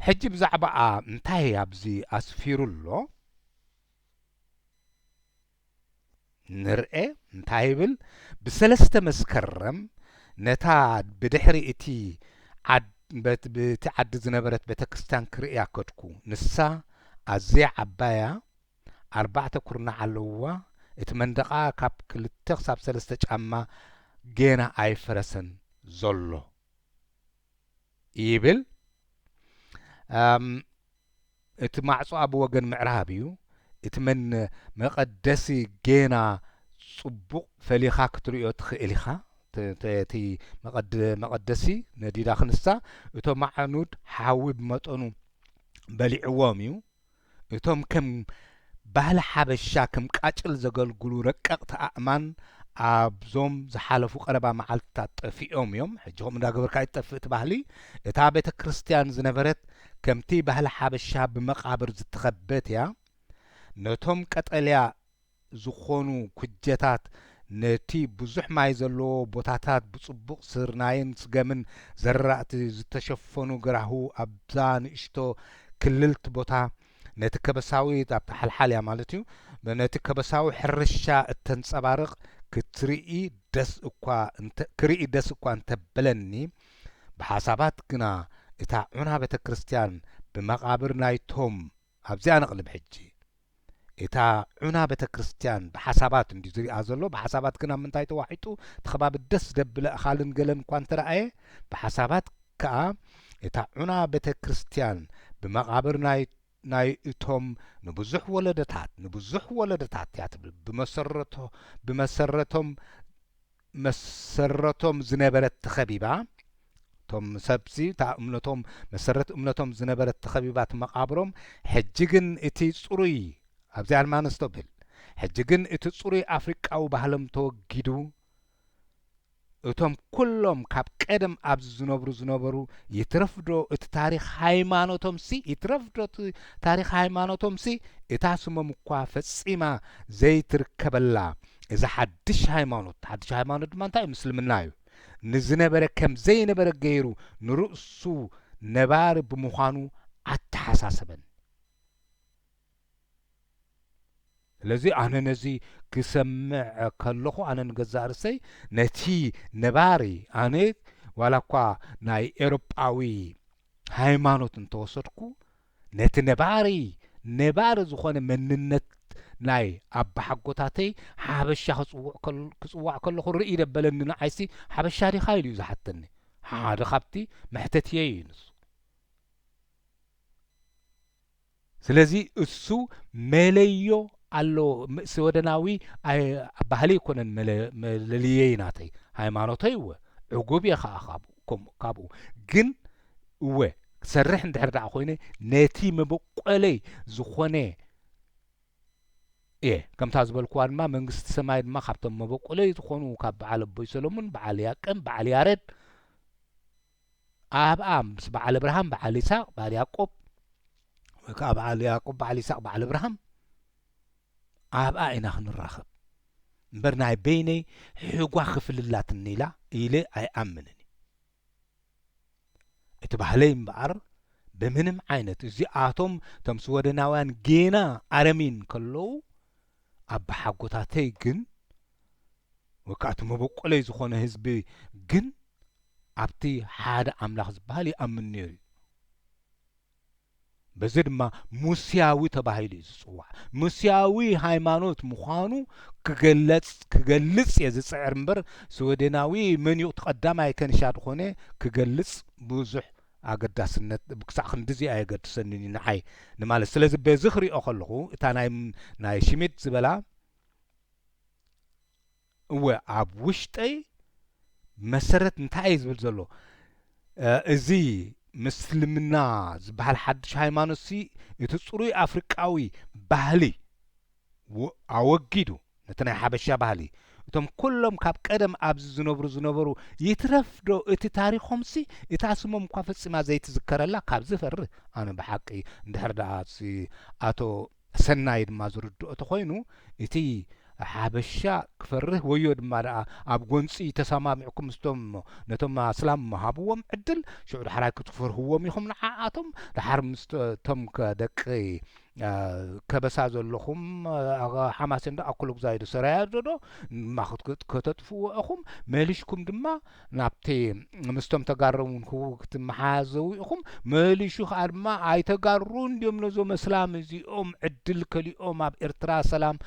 ሕጂ ብዛዕባኣ እንታይ ኣብዚ ኣስፊሩ ኣሎ? ንርኤ እንታይ ይብል? ብሰለስተ መስከረም ነታ ብድሕሪ እቲ ዓድ-፣ በት-፣ ብቲ ዓዲ ዝነበረት ቤተ ክርስቲያን ክርእያ ከድኩ። ንሳ ኣዝያ ዓባያ ኣርባዕተ ኩርናዕ ኣለዋ። እቲ መንደቓ ካብ ክልተ ክሳብ ሰለስተ ጫማ ጌና ኣይፈረሰን ዘሎ ይብል። ኣም፣ እቲ ማዕጾኣ ብወገን ምዕራብ እዩ። እቲ መን-፣ መቐደሲ ጌና ጽቡቕ ፈሊኻ ክትርእዮ ትኽእል ኢኻ። ተ-፣ ተ-፣ እቲ መቐድ-፣ መቐደሲ ነዲዳ ክንሳ፣ እቶም ኣዕኑድ ሓዊ ብመጠኑ በሊዕዎም እዩ። እቶም ከም ባህሊ ሓበሻ ከም ቃጭል ዘገልግሉ ረቀቕቲ ኣእማን ኣብዞም ዝሓለፉ ቀረባ መዓልትታት ጠፊኦም እዮም። ሕጂ ከምኡ እንዳገበርካ እዩ ትጠፍእ እቲ ባህሊ። እታ ቤተ ክርስቲያን ዝነበረት ከምቲ ባህሊ ሓበሻ ብመቓብር ዝተኸበት እያ። ነቶም ቀጠልያ ዝኾኑ ኩጀታት፣ ነቲ ብዙሕ ማይ ዘለዎ ቦታታት ብጽቡቕ ስርናይን ስገምን ዘራእቲ ዝተሸፈኑ ግራሁ ኣብዛ ንእሽቶ ክልልቲ ቦታ፣ ነቲ ከበሳዊ፣ ኣብታ ሓልሓል እያ ማለት እዩ፣ ነቲ ከበሳዊ ሕርሻ እተንጸባርቕ ክትርኢ ደስ እኳ እንተ-፣ ክርኢ ደስ እኳ እንተበለኒ፣ ብሓሳባት ግና እታ ዑና ቤተ ክርስቲያን ብመቓብር ናይቶም፣ ኣብዚኣ ነቕልብ ሕጂ። እታ ዑና ቤተ ክርስቲያን ብሓሳባት እንድዩ ዝሪኣ ዘሎ። ብሓሳባት ግን ኣብ ምንታይ ተዋሒጡ? እቲ ከባቢ ደስ ዘብል ኣእኻልን ገለን እኳ እንተረኣየ፣ ብሓሳባት ከኣ እታ ዑና ቤተ ክርስቲያን ብመቓብር ናይ፣ ናይ እቶም ንብዙሕ ወለዶታት፣ ንብዙሕ ወለዶታት እያ ትብል። ብመሰረቶ-፣ ብመሰረቶም መሰረቶም ዝነበረት ተኸቢባ፣ እቶም ሰብሲ እታ እምነቶም፣ መሰረት እምነቶም ዝነበረት ተኸቢባ እቲ መቓብሮም፣ ሕጂ ግን እቲ ጽሩይ፣ ኣብዚኣ ድማ ኣነስቶብል፣ ሕጂ ግን እቲ ጽሩይ ኣፍሪቃዊ ባህሎም ተወጊዱ፣ እቶም ኩሎም ካብ ቀደም ኣብዚ ዝነብሩ ዝነበሩ፣ ይትረፍዶ እቲ ታሪኽ ሃይማኖቶምሲ፣ ይትረፍዶ እቲ ታሪኽ ሃይማኖቶምሲ፣ እታ ስሞም እኳ ፈጺማ ዘይትርከበላ፣ እዚ ሓድሽ ሃይማኖት፣ ሓድሽ ሃይማኖት ድማ እንታይ እዩ? ምስልምና እዩ። ንዝነበረ ከም ዘይነበረ ገይሩ ንርእሱ ነባሪ ብምዃኑ ኣተሓሳሰበን። ስለዚ ኣነ ነዚ ክሰምዕ ከለኹ፣ ኣነ ንገዛእ ርእሰይ ነቲ ነባሪ፣ ኣነ ዋላ እኳ ናይ ኤውሮጳዊ ሃይማኖት እንተወሰድኩ፣ ነቲ ነባሪ፣ ነባሪ ዝኾነ መንነት ናይ ኣባሓጎታተይ ሓበሻ ክጽውዕ ከል-፣ ክጽዋዕ ከለኹ ርኢ ደበለኒ። ንዓይሲ ሓበሻ ዲኻ ኢሉ እዩ ዝሓተኒ። ሓደ ካብቲ መሕተትየይ እዩ ንሱ። ስለዚ እሱ መለዮ ኣለዎ። ም-፣ ስወደናዊ ኣይ-፣ ባህሊ ኣይኮነን መለ-፣ መለልየይ ናተይ። ሃይማኖተይ እወ፣ ዕጉብ እየ ኸዓ ካብኡ፣ ከም-፣ ካብኡ። ግን እወ፣ ክሰርሕ እንድሕር ደኣ ኮይነ፣ ነቲ መበቆለይ ዝኾነ እየ። ከምታ ዝበልክዋ ድማ፣ መንግስቲ ሰማይ ድማ ካብቶም መበቆለይ ዝኾኑ፣ ካብ በዓል ኣቦይ ሰሎሙን፣ በዓል ያቀም፣ በዓል ያሬድ፣ ኣብኣ ምስ በዓል ኣብርሃም፣ በዓል ይስሐቅ፣ በዓል ያዕቆብ፣ ወይ ከዓ በዓል ያዕቆብ፣ በዓል ይስሐቅ፣ በዓል ኣብርሃም ኣብኣ ኢና ክንራኸብ እምበር ናይ በይነይ ሕጓ ክፍልላትኒ ኢላ ኢለ ኣይኣምንን። እቲ ባህለይ እምበኣር ብምንም ዓይነት እዚኣቶም እቶም ስወደናውያን ጌና ኣረሚን ከለዉ ኣባሓጎታተይ ግን ወይ ከዓ እቲ መበቆለይ ዝኾነ ህዝቢ ግን ኣብቲ ሓደ ኣምላኽ ዝበሃል ይኣምን ነይሩ እዩ። በዚ ድማ ሙስያዊ ተባሂሉ እዩ ዝጽዋዕ። ሙስያዊ ሃይማኖት ምዃኑ ክገለጽ ክገልጽ እየ ዝጽዕር እምበር ስወደናዊ መን እዩ እቲ ቀዳማይ ከንሻ ዝኾነ ክገልጽ ብዙሕ ኣገዳስነት ክሳዕ ክንድዚ ኣየገድሰንን እዩ ንዓይ ንማለት። ስለዚ በዚ ክሪኦ ከለኹ እታ ናይ ናይ ሽሚድ ዝበላ እወ ኣብ ውሽጠይ መሰረት እንታይ እዩ ዝብል ዘሎ እዚ ምስልምና ዝበሃል ሓድሽ ሃይማኖት ሲ እቲ ፅሩይ ኣፍሪቃዊ ባህሊ ኣወጊዱ ነቲ ናይ ሓበሻ ባህሊ እቶም ኩሎም ካብ ቀደም ኣብዚ ዝነብሩ ዝነበሩ ይትረፍ ዶ እቲ ታሪኾም ሲ እታ ስሞም እኳ ፈፂማ ዘይትዝከረላ ካብ ዝፈርህ ኣነ ብሓቂ እንድሕር ደኣ ኣቶ ሰናይ ድማ ዝርድኦ ተኾይኑ እቲ ሓበሻ ክፈርህ ወዮ ድማ ደኣ ኣብ ጎንፂ ተሰማሚዕኩም ምስቶም ነቶም ኣስላም ሃብዎም ዕድል ሽዑ ዳሕራይ ክትፈርህዎም ኢኹም ንዓኣቶም ዳሓር ምስቶም ደቂ ከበሳ ዘለኹም ሓማሴን ዶ ኣኩለጉዛይ ዶ ሰራያ ዶ ዶ ከተጥፍዎ ኢኹም መሊሽኩም ድማ ናብቲ ምስቶም ተጋሩ እውን ክትመሓዘው ኢኹም መሊሹ ከዓ ድማ ኣይተጋሩን ድዮም ነዞም እስላም እዚኦም ዕድል ከሊኦም ኣብ ኤርትራ ሰላም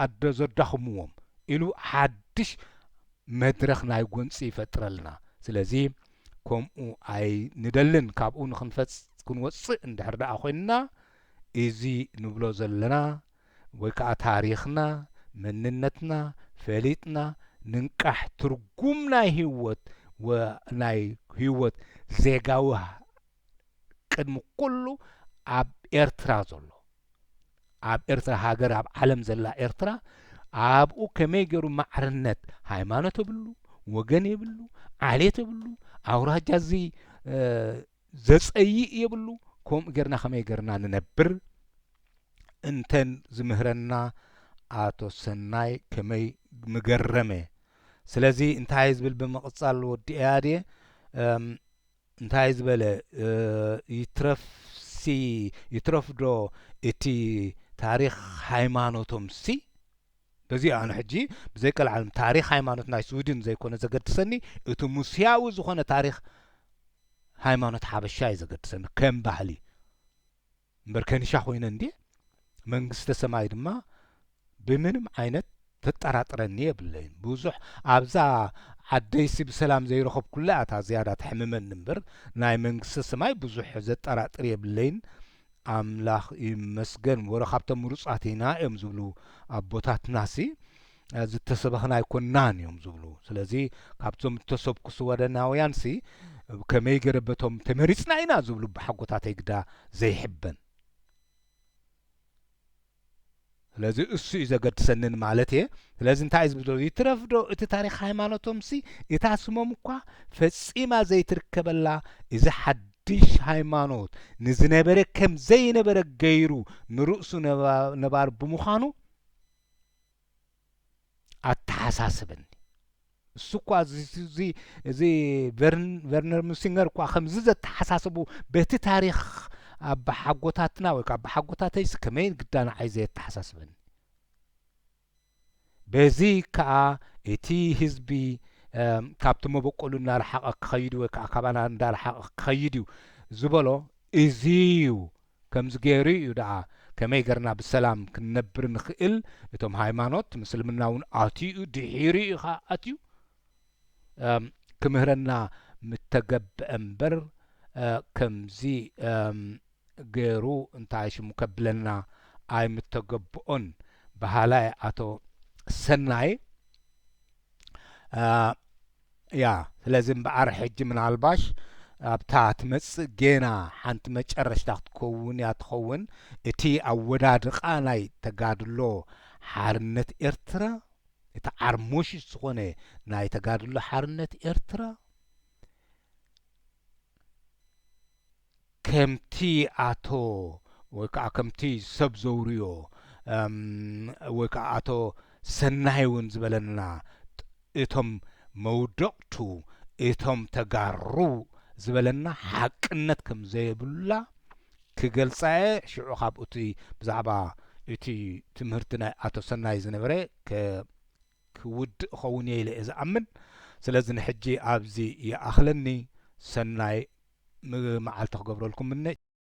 ኣደ ዘዳኽምዎም ኢሉ ሓድሽ መድረኽ ናይ ጎንፂ ይፈጥረልና ስለዚ ከምኡ ኣይንደልን ካብኡ ንክንፈፅ ክንወፅእ እንድሕር ደኣ ኮይንና እዚ ንብሎ ዘለና ወይ ከዓ ታሪኽና መንነትና ፈሊጥና ንንቃሕ ትርጉም ናይ ህይወት ናይ ህይወት ዜጋዊ ቅድሚ ኩሉ ኣብ ኤርትራ ዘሎ ኣብ ኤርትራ ሃገር ኣብ ዓለም ዘላ ኤርትራ ኣብኡ ከመይ ገይሩ ማዕርነት ሃይማኖት የብሉ ወገን የብሉ ዓሌት የብሉ ኣውራጃ እዚ ዘጸይእ የብሉ። ከምኡ ጌርና ከመይ ጌርና ንነብር እንተን ዝምህረና ኣቶ ሰናይ ከመይ ምገረመ። ስለዚ እንታይ ዝብል ብምቕጻል ወዲኤያ ድየ እንታይ ዝበለ ይትረፍሲ ይትረፍ ዶ እቲ ታሪኽ ሃይማኖቶም ሲ በዚ ኣነ ሕጂ ብዘይ ቀልዓለም ታሪኽ ሃይማኖት ናይ ስዊድን ዘይኮነ ዘገድሰኒ እቲ ሙስያዊ ዝኾነ ታሪኽ ሃይማኖት ሓበሻ እዩ ዘገድሰኒ ከም ባህሊ እምበር ከኒሻ ኮይነ እንድየ መንግስተ ሰማይ ድማ ብምንም ዓይነት ተጠራጥረኒ የብለይን ብዙሕ ኣብዛ ዓደይሲ ብሰላም ዘይረኸብኩላ እታ ዝያዳ ተሕምመኒ እምበር ናይ መንግስተ ሰማይ ብዙሕ ዘጠራጥር የብለይን ኣምላኽ ይመስገን ወረ ካብቶም ምሩጻት ኢና እዮም ዝብሉ ኣቦታትናሲ ዝተሰበኽና ኣይኮናን እዮም ዝብሉ ስለዚ ካብቶም እተሰብኩ ስወደናውያንሲ ከመይ ገረ በቶም ተመሪጽና ኢና ዝብሉ ብሓጎታተይ ግዳ ዘይሕበን ስለዚ እሱ እዩ ዘገድሰንን ማለት እየ ስለዚ እንታይ እዩ ዝብል ይትረፍ ዶ እቲ ታሪክ ሃይማኖቶም ሲ እታ ስሞም እኳ ፈጺማ ዘይትርከበላ እዚ ሓድሽ ሃይማኖት ንዝነበረ ከም ዘይነበረ ገይሩ ንርእሱ ነባር ብምዃኑ ኣተሓሳስበኒ እሱ እኳ እዚ ቨርነር ሙሲንገር እኳ ከምዚ ዘተሓሳስቡ በቲ ታሪክ ኣባሓጎታትና ወይ ኣባሓጎታተይስ ከመይ ግዳ ንዓይ ዘየተሓሳስበኒ በዚ ከዓ እቲ ህዝቢ ካብቲ መበቆሉ እናረሓቐ ክኸይድ ወይ ከዓ ካባና እንዳረሓቐ ክኸይድ እዩ ዝበሎ እዚ እዩ ከምዚ ገይሩ እዩ ደኣ ከመይ ገርና ብሰላም ክንነብር ንኽእል እቶም ሃይማኖት ምስልምና እውን ኣትዩ ድሒሩ እዩ ከዓ ኣትዩ ክምህረና ምተገብአ እምበር ከምዚ ገይሩ እንታይ ሽሙ ከብለና ኣይምተገብኦን በሃላይ ኣቶ ሰናይ ያ ስለዚ እምበኣር ሕጂ ምናልባሽ ኣብታ ትመጽእ ጌና ሓንቲ መጨረሽታ ክትከውን እያ ትኸውን እቲ ኣወዳድቓ ናይ ተጋድሎ ሓርነት ኤርትራ እቲ ዓርሞሽ ዝኾነ ናይ ተጋድሎ ሓርነት ኤርትራ ከምቲ ኣቶ ወይ ከዓ ከምቲ ሰብ ዘውርዮ ወይ ከዓ ኣቶ ሰናይ እውን ዝበለና፣ እቶም መውደቕቱ እቶም ተጋሩ ዝበለና ሓቅነት ከም ዘየብሉላ ክገልጻ እየ። ሽዑ ካብ እቲ ብዛዕባ እቲ ትምህርቲ ናይ ኣቶ ሰናይ ዝነበረ ክውድእ ኸውን እየ ኢለ እየ ዝኣምን። ስለዚ ንሕጂ ኣብዚ ይኣኽለኒ። ሰናይ መዓልቲ ክገብረልኩም ምነ